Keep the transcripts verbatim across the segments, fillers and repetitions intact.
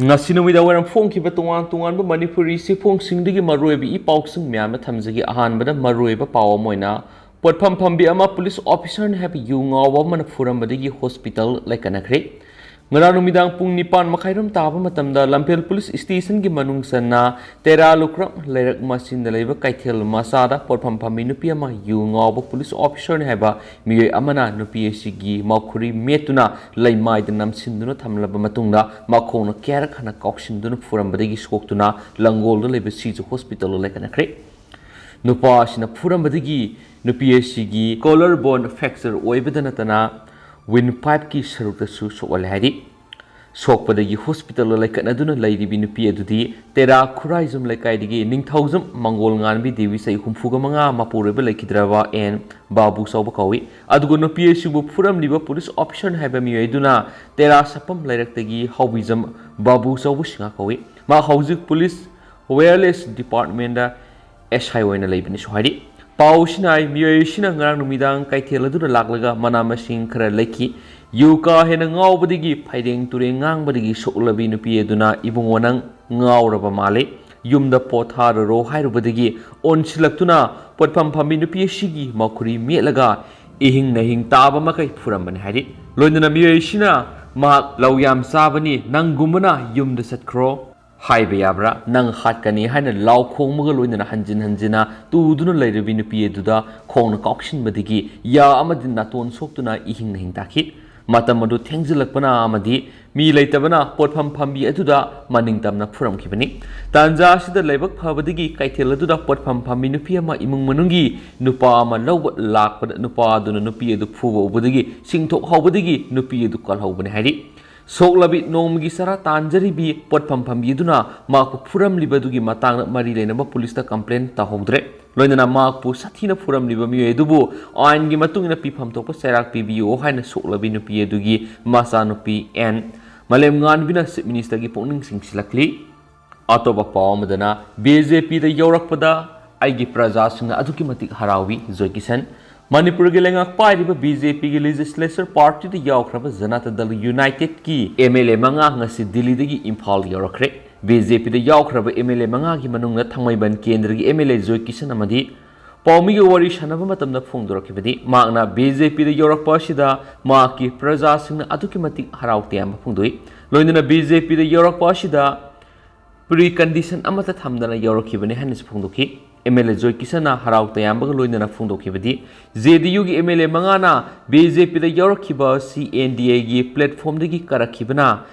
ꯉꯁꯤ ꯅꯨꯃꯤꯗꯥꯡ ꯋꯥꯏꯔꯝ ꯐꯣꯡꯈꯤꯕ ꯇꯣꯉꯥꯟ ꯇꯣꯉꯥꯟꯕ ꯃꯅꯤꯄꯨꯔꯤ ꯆꯦꯐꯣꯡꯁꯤꯡꯗꯒꯤ ꯃꯔꯨꯑꯣꯏꯕ ꯏ ꯄꯥꯎꯁꯤꯡ ꯃꯌꯥꯝ ꯑꯃ ꯊꯝꯖꯒꯦ꯫ ꯑꯍꯥꯟꯕꯗ ꯃꯔꯨꯑꯣꯏꯕ ꯄꯥꯎ ꯑꯃ ꯑꯣꯏꯅ, ꯄꯣꯠꯐꯝ ꯐꯝꯕꯤ ꯑꯃ ꯄꯨꯂꯤꯁ ꯑꯣꯐꯤꯁꯔꯅꯤ ꯍꯥꯏꯕ ꯌꯨ ꯉꯥꯎꯕ ꯑꯃꯅ ꯐꯨꯔꯝꯕꯗꯒꯤ ꯍꯣꯁꯄꯤꯇꯥꯜ ꯂꯩꯀꯠꯅꯈ꯭ꯔꯦ꯫ ꯉꯔꯥꯡ ꯅꯨꯃꯤꯗꯥꯡ ꯄꯨꯡ ꯅꯤꯄꯥꯟ ꯃꯈꯥꯏꯔꯣꯝ ꯇꯥꯕ ꯃꯇꯝꯗ ꯂꯝꯐꯦꯜ ꯄꯨꯂꯤꯁ ꯁ꯭ꯇꯦꯁꯟꯒꯤ ꯃꯅꯨꯡ ꯆꯟꯅ ꯇꯦꯔꯥ ꯂꯨꯀ꯭ꯔꯝ ꯂꯩꯔꯛ ꯃꯆꯤꯟꯗ ꯂꯩꯕ ꯀꯩꯊꯦꯜ ꯃꯆꯥꯗ ꯄꯣꯠꯐꯝ ꯐꯝꯕꯤ ꯅꯨꯄꯤ ꯑꯃ ꯌꯨ ꯉꯥꯎꯕ ꯄꯨꯂꯤꯁ ꯑꯣꯐꯤꯁꯔꯅꯤ ꯍꯥꯏꯕ ꯃꯤꯑꯣꯏ ꯑꯃꯅ ꯅꯨꯄꯤ ꯑꯁꯤꯒꯤ ꯃꯈꯨꯔꯤ ꯃꯦꯠꯇꯨꯅ ꯂꯩꯃꯥꯏꯗ ꯅꯝꯁꯤꯟꯗꯨꯅ ꯊꯝꯂꯕ ꯃꯇꯨꯡꯗ ꯃꯈꯣꯡꯅ ꯀꯌꯥꯔꯛ ꯍꯟꯅ ꯀꯥꯎꯁꯤꯟꯗꯨꯅ ꯐꯨꯔꯝꯕꯗꯒꯤ ꯁꯣꯛꯇꯨꯅ ꯂꯪꯒꯣꯜꯗ ꯂꯩꯕ ꯁꯤꯖ ꯍꯣꯁꯄꯤꯇꯥꯜꯗ ꯂꯩꯀꯠꯅꯈ꯭ꯔꯦ꯫ ꯅꯨꯄꯥ ꯑꯁꯤꯅ ꯐꯨꯔꯝꯕꯗꯒꯤ ꯅꯨꯄꯤ ꯑꯁꯤꯒꯤ ꯀꯣꯂꯔ ꯕꯣꯟ ꯐ꯭ꯔꯦꯛꯆꯔ ꯑꯣꯏꯕꯗ ꯅꯠꯇꯅ ꯋꯤꯟ ꯄꯥꯏꯞꯀꯤ ꯁꯔꯨꯛꯇꯁꯨ ꯁꯣꯛꯍꯜꯂꯦ ꯍꯥꯏꯔꯤ꯫ ꯁꯣꯛꯄꯗꯒꯤ ꯍꯣꯁꯄꯤꯇꯥꯜꯗ ꯂꯩꯀꯠꯅꯗꯨꯅ ꯂꯩꯔꯤꯕꯤ ꯅꯨꯄꯤ ꯑꯗꯨꯗꯤ ꯇꯦꯔꯥ ꯈꯨꯔꯥꯏꯖꯝ ꯂꯩꯀꯥꯏꯗꯒꯤ ꯅꯤꯡꯊꯧꯖꯝ ꯃꯪꯒꯣꯜ ꯉꯥꯟꯕꯤ ꯗꯦꯕꯤ ꯆꯍꯤ ꯍꯨꯝꯐꯨꯒ ꯃꯉꯥ ꯃꯄꯨꯔꯣꯏꯕ ꯂꯩꯈꯤꯗ꯭ꯔꯕ ꯑꯦꯟ ꯕꯥꯕꯨ ꯆꯥꯎꯕ ꯀꯧꯏ꯫ ꯑꯗꯨꯒ ꯅꯨꯄꯤ ꯑꯁꯤꯕꯨ ꯐꯨꯔꯝꯂꯤꯕ ꯄꯨꯂꯤꯁ ꯑꯣꯐꯤꯁꯔ ꯍꯥꯏꯕ ꯃꯤꯑꯣꯏ ꯑꯗꯨꯅ ꯇꯦꯔꯥ ꯁꯥꯄꯝ ꯂꯩꯔꯛꯇꯒꯤ ꯍꯥꯎꯕꯤꯖꯝ ꯕꯥꯕꯨ ꯆꯥꯎꯕ ꯁꯤꯡꯍ ꯀꯧꯏ꯫ ꯃꯥ ꯍꯧꯖꯤꯛ ꯄꯨꯂꯤꯁ ꯋꯦꯌꯔꯂꯦꯁ ꯗꯤꯄꯥꯔꯠꯃꯦꯟꯗ ꯑꯦꯁ ꯑꯥꯏ ꯑꯣꯏꯅ ꯂꯩꯕꯅꯤꯁꯨ ꯍꯥꯏꯔꯤ꯫ ꯄꯥꯎꯁꯤꯅ ꯍꯥꯏ, ꯃꯤꯑꯣꯏꯁꯤꯅ ꯉꯔꯥꯡ ꯅꯨꯃꯤꯗꯥꯡ ꯀꯩꯊꯦꯜ ꯑꯗꯨꯗ ꯂꯥꯛꯂꯒ ꯃꯅꯥ ꯃꯁꯤꯡ ꯈꯔ ꯂꯩꯈꯤ꯫ ꯌꯨ ꯀꯥ ꯍꯦꯟꯅ ꯉꯥꯎꯕꯗꯒꯤ ꯐꯩꯔꯦꯡ ꯇꯨꯔꯦꯡ ꯉꯥꯡꯕꯗꯒꯤ ꯁꯣꯛꯂꯕꯤ ꯅꯨꯄꯤ ꯑꯗꯨꯅ, "ꯏꯕꯨꯡꯉꯣ, ꯅꯪ ꯉꯥꯎꯔꯕ ꯃꯥꯜꯂꯦ, ꯌꯨꯝꯗ ꯄꯣꯊꯥꯔꯔꯣ" ꯍꯥꯏꯔꯨꯕꯗꯒꯤ ꯑꯣꯟꯁꯤꯜꯂꯛꯇꯨꯅ ꯄꯣꯠꯐꯝ ꯐꯝꯕꯤ ꯅꯨꯄꯤ ꯑꯁꯤꯒꯤ ꯃꯈꯨꯔꯤ ꯃꯦꯠꯂꯒ ꯏꯍꯤꯡ ꯅꯍꯤꯡ ꯇꯥꯕ ꯃꯈꯩ ꯐꯨꯔꯝꯕꯅꯤ ꯍꯥꯏꯔꯤ꯫ ꯂꯣꯏꯅꯅ ꯃꯤꯑꯣꯏꯁꯤꯅ, "ꯃꯍꯥꯛ ꯂꯧ ꯌꯥꯝ ꯆꯥꯕꯅꯤ, ꯅꯪꯒꯨꯝꯕꯅ ꯌꯨꯝꯗ ꯆꯠꯈ꯭ꯔꯣ" ꯍꯥꯏꯕ ꯌꯥꯕ꯭ꯔꯥ? "ꯅꯪ ꯍꯥꯠꯀꯅꯤ" ꯍꯥꯏꯅ ꯂꯥꯎ ꯈꯣꯡꯕꯒ ꯂꯣꯏꯅꯅ ꯍꯟꯖꯤꯟ ꯍꯟꯖꯤꯟꯅ ꯇꯨꯗꯨꯅ ꯂꯩꯔꯕꯤ ꯅꯨꯄꯤ ꯑꯗꯨꯗ ꯈꯣꯡꯅ ꯀꯥꯎꯁꯤꯟꯕꯗꯒꯤ ꯌꯥ ꯑꯃꯗꯤ ꯅꯥꯇꯣꯟ ꯁꯣꯛꯇꯨꯅ ꯏꯍꯤꯡ ꯅꯍꯤꯡ ꯇꯥꯈꯤ꯫ ꯃꯇꯝ ꯑꯗꯨ ꯊꯦꯡꯖꯤꯜꯂꯛꯄꯅ ꯑꯃꯗꯤ ꯃꯤ ꯂꯩꯇꯕꯅ ꯄꯣꯠꯐꯝ ꯐꯝꯕꯤ ꯑꯗꯨꯗ ꯃꯅꯤꯡ ꯇꯝꯅ ꯐꯨꯔꯝꯈꯤꯕꯅꯤ꯫ ꯇꯥꯟꯖꯥ ꯑꯁꯤꯗ ꯂꯥꯏꯕꯛ ꯐꯕꯗꯒꯤ ꯀꯩꯊꯦꯜ ꯑꯗꯨꯗ ꯄꯣꯠꯐꯝ ꯐꯝꯕꯤ ꯅꯨꯄꯤ ꯑꯃ ꯏꯃꯨꯡ ꯃꯅꯨꯡꯒꯤ ꯅꯨꯄꯥ ꯑꯃ ꯂꯧꯕ ꯂꯥꯛꯄꯗ, ꯅꯨꯄꯥ ꯑꯗꯨꯅ ꯅꯨꯄꯤ ꯑꯗꯨ ꯐꯨꯕ ꯎꯕꯗꯒꯤ ꯁꯤꯡꯊꯣꯛ ꯍꯧꯕꯗꯒꯤ ꯅꯨꯄꯤ ꯑꯗꯨ ꯀꯜꯍꯧꯕꯅꯤ ꯍꯥꯏꯔꯤ꯫ ꯁꯣꯛꯂꯕꯤ ꯅꯣꯡꯃꯒꯤ ꯆꯔꯥ ꯇꯥꯟꯖꯔꯤꯕꯤ ꯄꯣꯠꯐꯝ ꯐꯝꯕꯤ ꯑꯗꯨꯅ ꯃꯍꯥꯛꯄꯨ ꯐꯨꯔꯝꯂꯤꯕ ꯑꯗꯨꯒꯤ ꯃꯇꯥꯡꯗ ꯃꯔꯤ ꯂꯩꯅꯕ ꯄꯨꯂꯤꯁꯇ ꯀꯝꯄ꯭ꯂꯦꯟ ꯇꯧꯍꯧꯗ꯭ꯔꯦ꯫ ꯂꯣꯏꯅꯅ ꯃꯍꯥꯛꯄꯨ ꯁꯥꯊꯤꯅ ꯐꯨꯔꯝꯂꯤꯕ ꯃꯤꯑꯣꯏ ꯑꯗꯨꯕꯨ ꯑꯥꯏꯟꯒꯤ ꯃꯇꯨꯡ ꯏꯟꯅ ꯄꯤꯐꯝ ꯊꯣꯛꯄ ꯆꯩꯔꯥꯛ ꯄꯤꯕꯤꯌꯨ ꯍꯥꯏꯅ ꯁꯣꯛꯂꯕꯤ ꯅꯨꯄꯤ ꯑꯗꯨꯒꯤ ꯃꯆꯥꯅꯨꯄꯤ ꯑꯦꯟ ꯃꯥꯂꯦꯝꯉꯥꯟꯕꯤꯅ ꯆꯤꯐ ꯃꯤꯅꯤꯁꯇꯔꯒꯤ ꯄꯨꯛꯅꯤꯡ ꯆꯤꯡꯁꯤꯜꯂꯛꯂꯤ꯫ ꯑꯇꯣꯞꯄ ꯄꯥꯎ ꯑꯃꯗꯅ, ꯕꯤ ꯖꯦ ꯄꯤꯗ ꯌꯧꯔꯛꯄꯗ ꯑꯩꯒꯤ ꯄ꯭ꯔꯖꯥꯁꯤꯡꯅ ꯑꯗꯨꯛꯀꯤ ꯃꯇꯤꯛ ꯍꯔꯥꯎꯏ, ꯖꯣꯏ ꯀꯤꯁꯟ꯫ ꯃꯅꯤꯄꯨꯔꯒꯤ ꯂꯩꯉꯥꯛ ꯄꯥꯏꯔꯤꯕ ꯕꯤ ꯖꯦ ꯄꯤꯒꯤ ꯂꯦꯖꯤꯁꯂꯦꯆꯔ ꯄꯥꯔꯇꯤꯗ ꯌꯥꯎꯈ꯭ꯔꯕ ꯖꯅꯇꯥ ꯗꯜ ꯌꯨꯅꯥꯏꯇꯦꯗꯀꯤ ꯑꯦꯝ ꯑꯦꯜ ꯑꯦ ꯃꯉꯥ ꯉꯁꯤ ꯗꯤꯜꯂꯤꯗꯒꯤ ꯏꯝꯐꯥꯜ ꯌꯧꯔꯛꯈ꯭ꯔꯦ꯫ ꯕꯤ ꯖꯦ ꯄꯤꯗ ꯌꯥꯎꯈ꯭ꯔꯕ ꯑꯦꯝ ꯑꯦꯜ ꯑꯦ ꯃꯉꯥꯒꯤ ꯃꯅꯨꯡꯗ ꯊꯥꯡꯃꯩꯕꯟ ꯀꯦꯟꯗ꯭ꯔꯒꯤ ꯑꯦꯝ ꯑꯦꯜ ꯑꯦ ꯖꯣꯏ ꯀꯤꯁꯟ ꯑꯃꯗꯤ ꯄꯥꯎꯃꯤꯒ ꯋꯥꯔꯤ ꯁꯥꯟꯅꯕ ꯃꯇꯝꯗ ꯐꯣꯡꯗꯣꯔꯛꯈꯤꯕꯗꯤ ꯃꯍꯥꯛꯅ ꯕꯤ ꯖꯦ ꯄꯤꯗ ꯌꯧꯔꯛꯄ ꯑꯁꯤꯗ ꯃꯍꯥꯛꯀꯤ ꯄ꯭ꯔꯖꯥꯁꯤꯡꯅ ꯑꯗꯨꯛꯀꯤ ꯃꯇꯤꯛ ꯍꯔꯥꯎ ꯇꯌꯥꯝꯕ ꯐꯣꯡꯗꯣꯛꯏ꯫ ꯂꯣꯏꯅꯅ ꯕꯤ ꯖꯦ ꯄꯤꯗ ꯌꯧꯔꯛꯄ ꯑꯁꯤꯗ ꯄ꯭ꯔꯤ ꯀꯟꯗꯤꯁꯟ ꯑꯃꯠꯇ ꯊꯝꯗꯅ ꯌꯧꯔꯛꯈꯤꯕꯅꯤ ꯍꯥꯏꯅꯁꯨ ꯐꯣꯡꯗꯣꯛꯈꯤ꯫ ꯑꯦꯝ ꯑꯦꯜ ꯑꯦ ꯖꯣꯏ ꯀꯤꯁꯟꯅ ꯍꯔꯥꯎ ꯇꯌꯥꯝꯕꯒ ꯂꯣꯏꯅꯅ ꯐꯣꯡꯗꯣꯛꯈꯤꯕꯗꯤ, ꯖꯦ ꯗꯤ ꯌꯨꯒꯤ ꯑꯦꯝ ꯑꯦꯜ ꯑꯦ ꯃꯉꯥꯅ ꯕꯤ ꯖꯦ ꯄꯤꯗ ꯌꯧꯔꯛꯈꯤꯕ ꯑꯁꯤ ꯑꯦꯟ ꯗꯤ ꯑꯦꯒꯤ ꯄ꯭ꯂꯦꯠꯐꯣꯝꯗꯒꯤ ꯀꯥꯔꯛꯈꯤꯕꯅ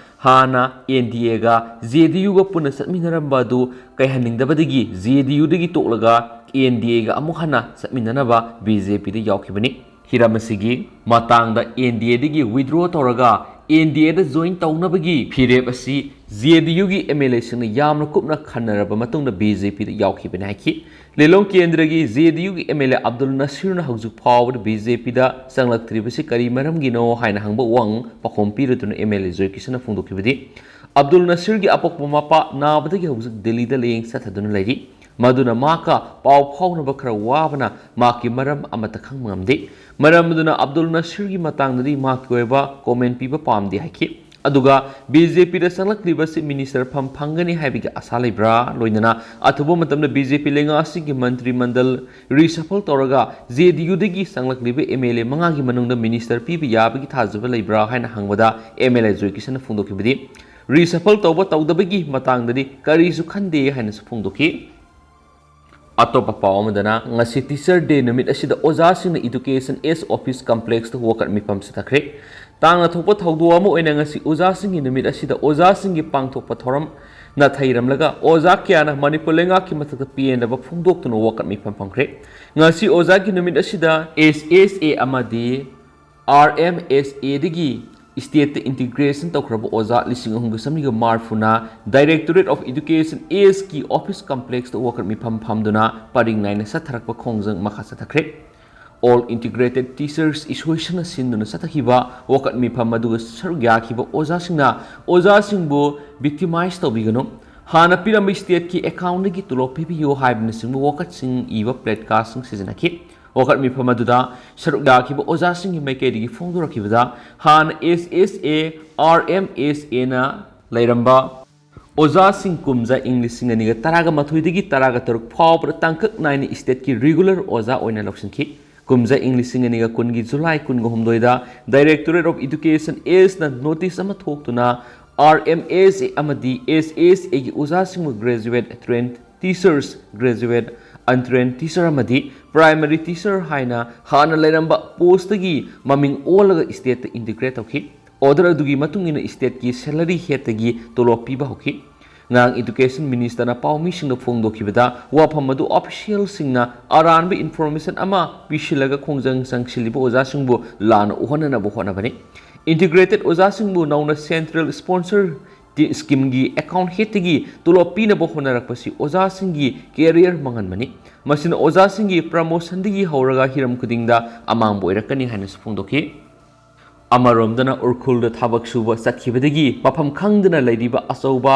ꯍꯥꯟꯅ ꯑꯦꯟ ꯗꯤ ꯑꯦꯒ ꯖꯦ ꯗꯤ ꯌꯨꯒ ꯄꯨꯟꯅ ꯆꯠꯃꯤꯟꯅꯔꯝꯕ ꯑꯗꯨ ꯀꯥꯏꯍꯟꯅꯤꯡꯗꯕꯗꯒꯤ ꯖꯦ ꯗꯤ ꯌꯨꯗꯒꯤ ꯇꯣꯛꯂꯒ ꯑꯦꯟ ꯗꯤ ꯑꯦꯒ ꯑꯃꯨꯛ ꯍꯟꯅ ꯆꯠꯃꯤꯟꯅꯅꯕ ꯕꯤ ꯖꯦ ꯄꯤꯗ ꯌꯥꯎꯈꯤꯕꯅꯤ꯫ ꯍꯤꯔꯝ ꯑꯁꯤꯒꯤ ꯃꯇꯥꯡꯗ ꯑꯦꯟ ꯗꯤ ꯑꯦꯗꯒꯤ ꯋꯤꯗ꯭ꯔꯣ ꯇꯧꯔꯒ ꯑꯦꯟ ꯗꯤ ꯑꯦꯗ ꯖꯣꯏꯟ ꯇꯧꯅꯕꯒꯤ ꯐꯤꯔꯦꯞ ꯑꯁꯤ ꯖꯦ ꯗꯤ ꯌꯨꯒꯤ ꯑꯦꯝ ꯑꯦꯜ ꯑꯦꯁꯤꯡꯅ ꯌꯥꯝꯅ ꯀꯨꯞꯅ ꯈꯟꯅꯔꯕ ꯃꯇꯨꯡꯗ ꯕꯤ ꯖꯦ ꯄꯤꯗ ꯌꯥꯎꯈꯤꯕꯅꯤ ꯍꯥꯏꯈꯤ꯫ ꯂꯤꯂꯣꯡ ꯀꯦꯟꯗ꯭ꯔꯒꯤ ꯖꯦ ꯗꯤ ꯌꯨꯒꯤ ꯑꯦꯝ ꯑꯦꯜ ꯑꯦ ꯑꯕꯗꯨꯜ ꯅꯁꯤꯔꯅ ꯍꯧꯖꯤꯛ ꯐꯥꯎꯕꯗ ꯕꯤ ꯖꯦ ꯄꯤꯗ ꯆꯪꯂꯛꯇ꯭ꯔꯤꯕꯁꯤ ꯀꯔꯤ ꯃꯔꯝꯒꯤꯅꯣ ꯍꯥꯏꯅ ꯍꯪꯕ ꯋꯥꯍꯪ ꯄꯥꯎꯈꯨꯝ ꯄꯤꯔꯗꯨꯅ ꯑꯦꯝ ꯑꯦꯜ ꯑꯦ ꯖꯣꯏ ꯀꯤꯁꯟꯅ ꯐꯣꯡꯗꯣꯛꯈꯤꯕꯗꯤ, ꯑꯕꯗꯨꯜ ꯅꯁꯤꯔꯒꯤ ꯑꯄꯣꯛꯄ ꯃꯄꯥ ꯅꯥꯕꯗꯒꯤ ꯍꯧꯖꯤꯛ ꯗꯤꯜꯂꯤꯗ ꯂꯥꯌꯦꯡ ꯆꯠꯊꯗꯨꯅ ꯂꯩꯔꯤ꯫ ꯃꯗꯨꯅ ꯃꯍꯥꯛꯀ ꯄꯥꯎ ꯐꯥꯎꯅꯕ ꯈꯔ ꯋꯥꯕꯅ ꯃꯍꯥꯛꯀꯤ ꯃꯔꯝ ꯑꯃꯠꯇ ꯈꯪꯕ ꯉꯝꯗꯦ꯫ ꯃꯔꯝ ꯑꯗꯨꯅ ꯑꯕꯗꯨꯜ ꯅꯁꯤꯔꯒꯤ ꯃꯇꯥꯡꯗꯗꯤ ꯃꯍꯥꯛꯀꯤ ꯑꯣꯏꯕ ꯀꯣꯃꯦꯟ ꯄꯤꯕ ꯄꯥꯝꯗꯦ ꯍꯥꯏꯈꯤ꯫ ꯑꯗꯨꯒ ꯕꯤ ꯖꯦ ꯄꯤꯗ ꯆꯪꯂꯛꯂꯤꯕꯁꯤ ꯃꯤꯅꯤꯁꯇꯔ ꯐꯝ ꯐꯪꯒꯅꯤ ꯍꯥꯏꯕꯒꯤ ꯑꯥꯁꯥ ꯂꯩꯕ꯭ꯔꯥ? ꯂꯣꯏꯅꯅ ꯑꯊꯨꯕ ꯃꯇꯝꯗ ꯕꯤ ꯖꯦ ꯄꯤ ꯂꯩꯉꯥꯛ ꯑꯁꯤꯒꯤ ꯃꯟꯇ꯭ꯔꯤ ꯃꯟꯗꯜ ꯔꯤꯁꯐꯜ ꯇꯧꯔꯒ ꯖꯦ ꯗꯤ ꯌꯨꯗꯒꯤ ꯆꯪꯂꯛꯂꯤꯕ ꯑꯦꯝ ꯑꯦꯜ ꯑꯦ ꯃꯉꯥꯒꯤ ꯃꯅꯨꯡꯗ ꯃꯤꯅꯤꯁꯇꯔ ꯄꯤꯕ ꯌꯥꯕꯒꯤ ꯊꯥꯖꯕ ꯂꯩꯕ꯭ꯔꯥ ꯍꯥꯏꯅ ꯍꯪꯕꯗ ꯑꯦꯝ ꯑꯦꯜ ꯑꯦ ꯖꯣꯏ ꯀꯤꯁꯟꯅ ꯐꯣꯡꯗꯣꯛꯈꯤꯕꯗꯤ, ꯔꯤꯁꯐꯜ ꯇꯧꯕ ꯇꯧꯗꯕꯒꯤ ꯃꯇꯥꯡꯗꯗꯤ ꯀꯔꯤꯁꯨ ꯈꯟꯗꯦ ꯍꯥꯏꯅꯁꯨ ꯐꯣꯡꯗꯣꯛꯈꯤ꯫ ꯑꯇꯣꯞꯄ ꯄꯥꯎ ꯑꯃꯗꯅ, ꯉꯁꯤ ꯇꯤꯆꯔ ꯗꯦ ꯅꯨꯃꯤꯠ ꯑꯁꯤꯗ ꯑꯣꯖꯥꯁꯤꯡꯅ ꯏꯗꯨꯀꯦꯁꯟ ꯑꯦꯖ ꯑꯣꯐꯤꯁ ꯀꯝꯄ꯭ꯂꯦꯛꯁꯇ ꯋꯥꯀꯠ ꯃꯤꯐꯝ ꯆꯠꯊꯈ꯭ꯔꯦ꯫ ꯇꯥꯡꯅ ꯊꯣꯛꯄ ꯊꯧꯗꯣꯛ ꯑꯃ ꯑꯣꯏꯅ ꯉꯁꯤ ꯑꯣꯖꯥꯁꯤꯡꯒꯤ ꯅꯨꯃꯤꯠ ꯑꯁꯤꯗ ꯑꯣꯖꯥꯁꯤꯡꯒꯤ ꯄꯥꯡꯊꯣꯛꯄ ꯊꯧꯔꯝ ꯅꯥꯊꯩꯔꯝꯂꯒ ꯑꯣꯖꯥ ꯀꯌꯥꯅ ꯃꯅꯤꯄꯨꯔ ꯂꯩꯉꯥꯛꯀꯤ ꯃꯊꯛꯇ ꯄꯦꯟꯗꯕ ꯐꯣꯡꯗꯣꯛꯇꯨꯅ ꯋꯥꯀꯠ ꯃꯤꯐꯝ ꯐꯝꯈ꯭ꯔꯦ꯫ ꯉꯁꯤ ꯑꯣꯖꯥꯒꯤ ꯅꯨꯃꯤꯠ ꯑꯁꯤꯗ ꯑꯦꯁ ꯑꯦꯁ ꯑꯦ ꯑꯃꯗꯤ ꯑꯥꯔ ꯑꯦꯝ ꯑꯦꯁ ꯑꯦꯗꯒꯤ ꯁ꯭ꯇꯦꯠꯇ ꯏꯟꯇꯤꯒ꯭ꯔꯦꯁꯟ ꯇꯧꯈ꯭ꯔꯕ ꯑꯣꯖꯥ ꯂꯤꯁꯤꯡ ꯑꯍꯨꯝꯒ ꯆꯥꯃꯔꯤꯒ ꯃꯔꯤꯐꯨꯅ Directorate of Education ꯑꯦꯖꯀꯤ ꯑꯣꯐꯤꯁ ꯀꯝꯄ꯭ꯂꯦꯛꯁꯇ ꯋꯥꯀꯠ ꯃꯤꯐꯝ ꯐꯝꯗꯨꯅ ꯄꯔꯤꯡ ꯅꯥꯏꯅ ꯆꯠꯊꯔꯛꯄ ꯈꯣꯡꯖꯪ ꯃꯈꯥ ꯆꯠꯊꯈ꯭ꯔꯦ꯫ All Integrated Teachers Associationꯅ ꯁꯤꯟꯗꯨꯅ ꯆꯠꯊꯈꯤꯕ ꯋꯥꯀꯠ ꯃꯤꯐꯝ ꯑꯗꯨꯒ ꯁꯔꯨꯛ ꯌꯥꯈꯤꯕ ꯑꯣꯖꯥꯁꯤꯡꯅ ꯑꯣꯖꯥꯁꯤꯡꯕꯨ ꯚꯤꯛꯇꯤꯃꯥꯏꯖ ꯇꯧꯕꯤꯒꯅꯨ, ꯍꯥꯟꯅ ꯄꯤꯔꯝꯕ ꯁ꯭ꯇꯦꯠꯀꯤ ꯑꯦꯀꯥꯎꯟꯗꯒꯤ ꯇꯣꯂꯣꯞ ꯄꯤꯕꯤꯌꯨ ꯍꯥꯏꯕꯅꯆꯤꯡꯕ ꯋꯥꯀꯠꯁꯤꯡ ꯏꯕ ꯄ꯭ꯂꯦꯠꯀꯥꯔꯗꯁꯤꯡ ꯁꯤꯖꯤꯟꯅꯈꯤ꯫ ꯋꯥꯀꯠ ꯃꯤꯐꯝ ꯑꯗꯨꯗ ꯁꯔꯨꯛ ꯌꯥꯈꯤꯕ ꯑꯣꯖꯥꯁꯤꯡꯒꯤ ꯃꯥꯏꯀꯩꯗꯒꯤ ꯐꯣꯡꯗꯣꯔꯛꯈꯤꯕꯗ, ꯍꯥꯟꯅ ꯑꯦꯁ ꯑꯦꯁ ꯑꯦ, ꯑꯥꯔ ꯑꯦꯝ ꯑꯦꯁ ꯑꯦꯅ ꯂꯩꯔꯝꯕ ꯑꯣꯖꯥꯁꯤꯡ ꯀꯨꯝꯖꯥ ꯏꯪ ꯂꯤꯁꯤꯡ ꯑꯅꯤꯒ ꯇꯔꯥꯒ ꯃꯥꯊꯣꯏꯗꯒꯤ ꯇꯔꯥꯒ ꯇꯔꯨꯛ ꯐꯥꯎꯕꯗ ꯇꯥꯡꯀꯛ ꯅꯥꯏꯅ stateꯀꯤ regular ꯑꯣꯖꯥ ꯑꯣꯏꯅ ꯂꯧꯁꯤꯟꯈꯤ꯫ ꯀꯨꯝꯖꯥ ꯏꯪ ꯂꯤꯁꯤꯡ ꯑꯅꯤꯒ ꯀꯨꯟꯒꯤ July ꯀꯨꯟꯒ ꯍꯨꯝꯗꯣꯏꯗ Directorate of Education Sna notice ꯑꯃ ꯊꯣꯛꯇꯨꯅ, ꯑꯥꯔ ꯑꯦꯝ ꯑꯦꯁ ꯑꯦ ꯑꯃꯗꯤ ꯑꯦꯁ ꯑꯦꯁ ꯑꯦꯒꯤ ꯑꯣꯖꯥꯁꯤꯡꯕꯨ graduate, trained teachers, graduate, untrained teacher ꯑꯃꯗꯤ primary teacher ꯍꯥꯏꯅ ꯍꯥꯟꯅ ꯂꯩꯔꯝꯕ postꯇꯒꯤ ꯃꯃꯤꯡ ꯑꯣꯜꯂꯒ stateꯇ integrate ꯇꯧꯈꯤ꯫ Order ꯑꯗꯨꯒꯤ ꯃꯇꯨꯡ ꯏꯟꯅ stateꯀꯤ salary headꯇꯒꯤ ꯇꯣꯂꯣꯞ ꯄꯤꯕ ꯍꯧꯈꯤ꯫ ꯉꯔꯥꯡ Education Ministerꯅ ꯄꯥꯎꯃꯤꯁꯤꯡꯗ ꯐꯣꯡꯗꯣꯛꯈꯤꯕꯗ, ꯋꯥꯐꯝ ꯑꯗꯨ officialꯁꯤꯡꯅ ꯑꯔꯥꯟꯕ information ꯑꯃ ꯄꯤꯁꯤꯜꯂꯒ ꯈꯣꯡꯖꯪ ꯆꯪꯁꯤꯜꯂꯤꯕ ꯑꯣꯖꯥꯁꯤꯡꯕꯨ ꯂꯥꯟꯅ ꯎꯍꯟꯅꯅꯕ ꯍꯣꯠꯅꯕꯅꯤ꯫ Integrated ꯑꯣꯖꯥꯁꯤꯡꯕꯨ ꯅꯧꯅ central sponsor ꯇꯤ-, schemeꯒꯤ account headꯇꯒꯤ ꯇꯣꯂꯣꯞ ꯄꯤꯅꯕ ꯍꯣꯠꯅꯔꯛꯄꯁꯤ ꯑꯣꯖꯥꯁꯤꯡꯒꯤ career ꯃꯥꯡꯍꯟꯕꯅꯤ꯫ ꯃꯁꯤꯅ ꯑꯣꯖꯥꯁꯤꯡꯒꯤ promotionꯗꯒꯤ ꯍꯧꯔꯒ ꯍꯤꯔꯝ ꯈꯨꯗꯤꯡꯗ ꯑꯃꯥꯡꯕ ꯑꯣꯏꯔꯛꯀꯅꯤ ꯍꯥꯏꯅꯁꯨ ꯐꯣꯡꯗꯣꯛꯈꯤ꯫ ꯑꯃꯔꯣꯝꯗꯅ, ꯎꯔꯈꯨꯜꯗ ꯊꯕꯛ ꯁꯨꯕ ꯆꯠꯈꯤꯕꯗꯒꯤ ꯃꯐꯝ ꯈꯪꯗꯅ ꯂꯩꯔꯤꯕ ꯑꯆꯧꯕ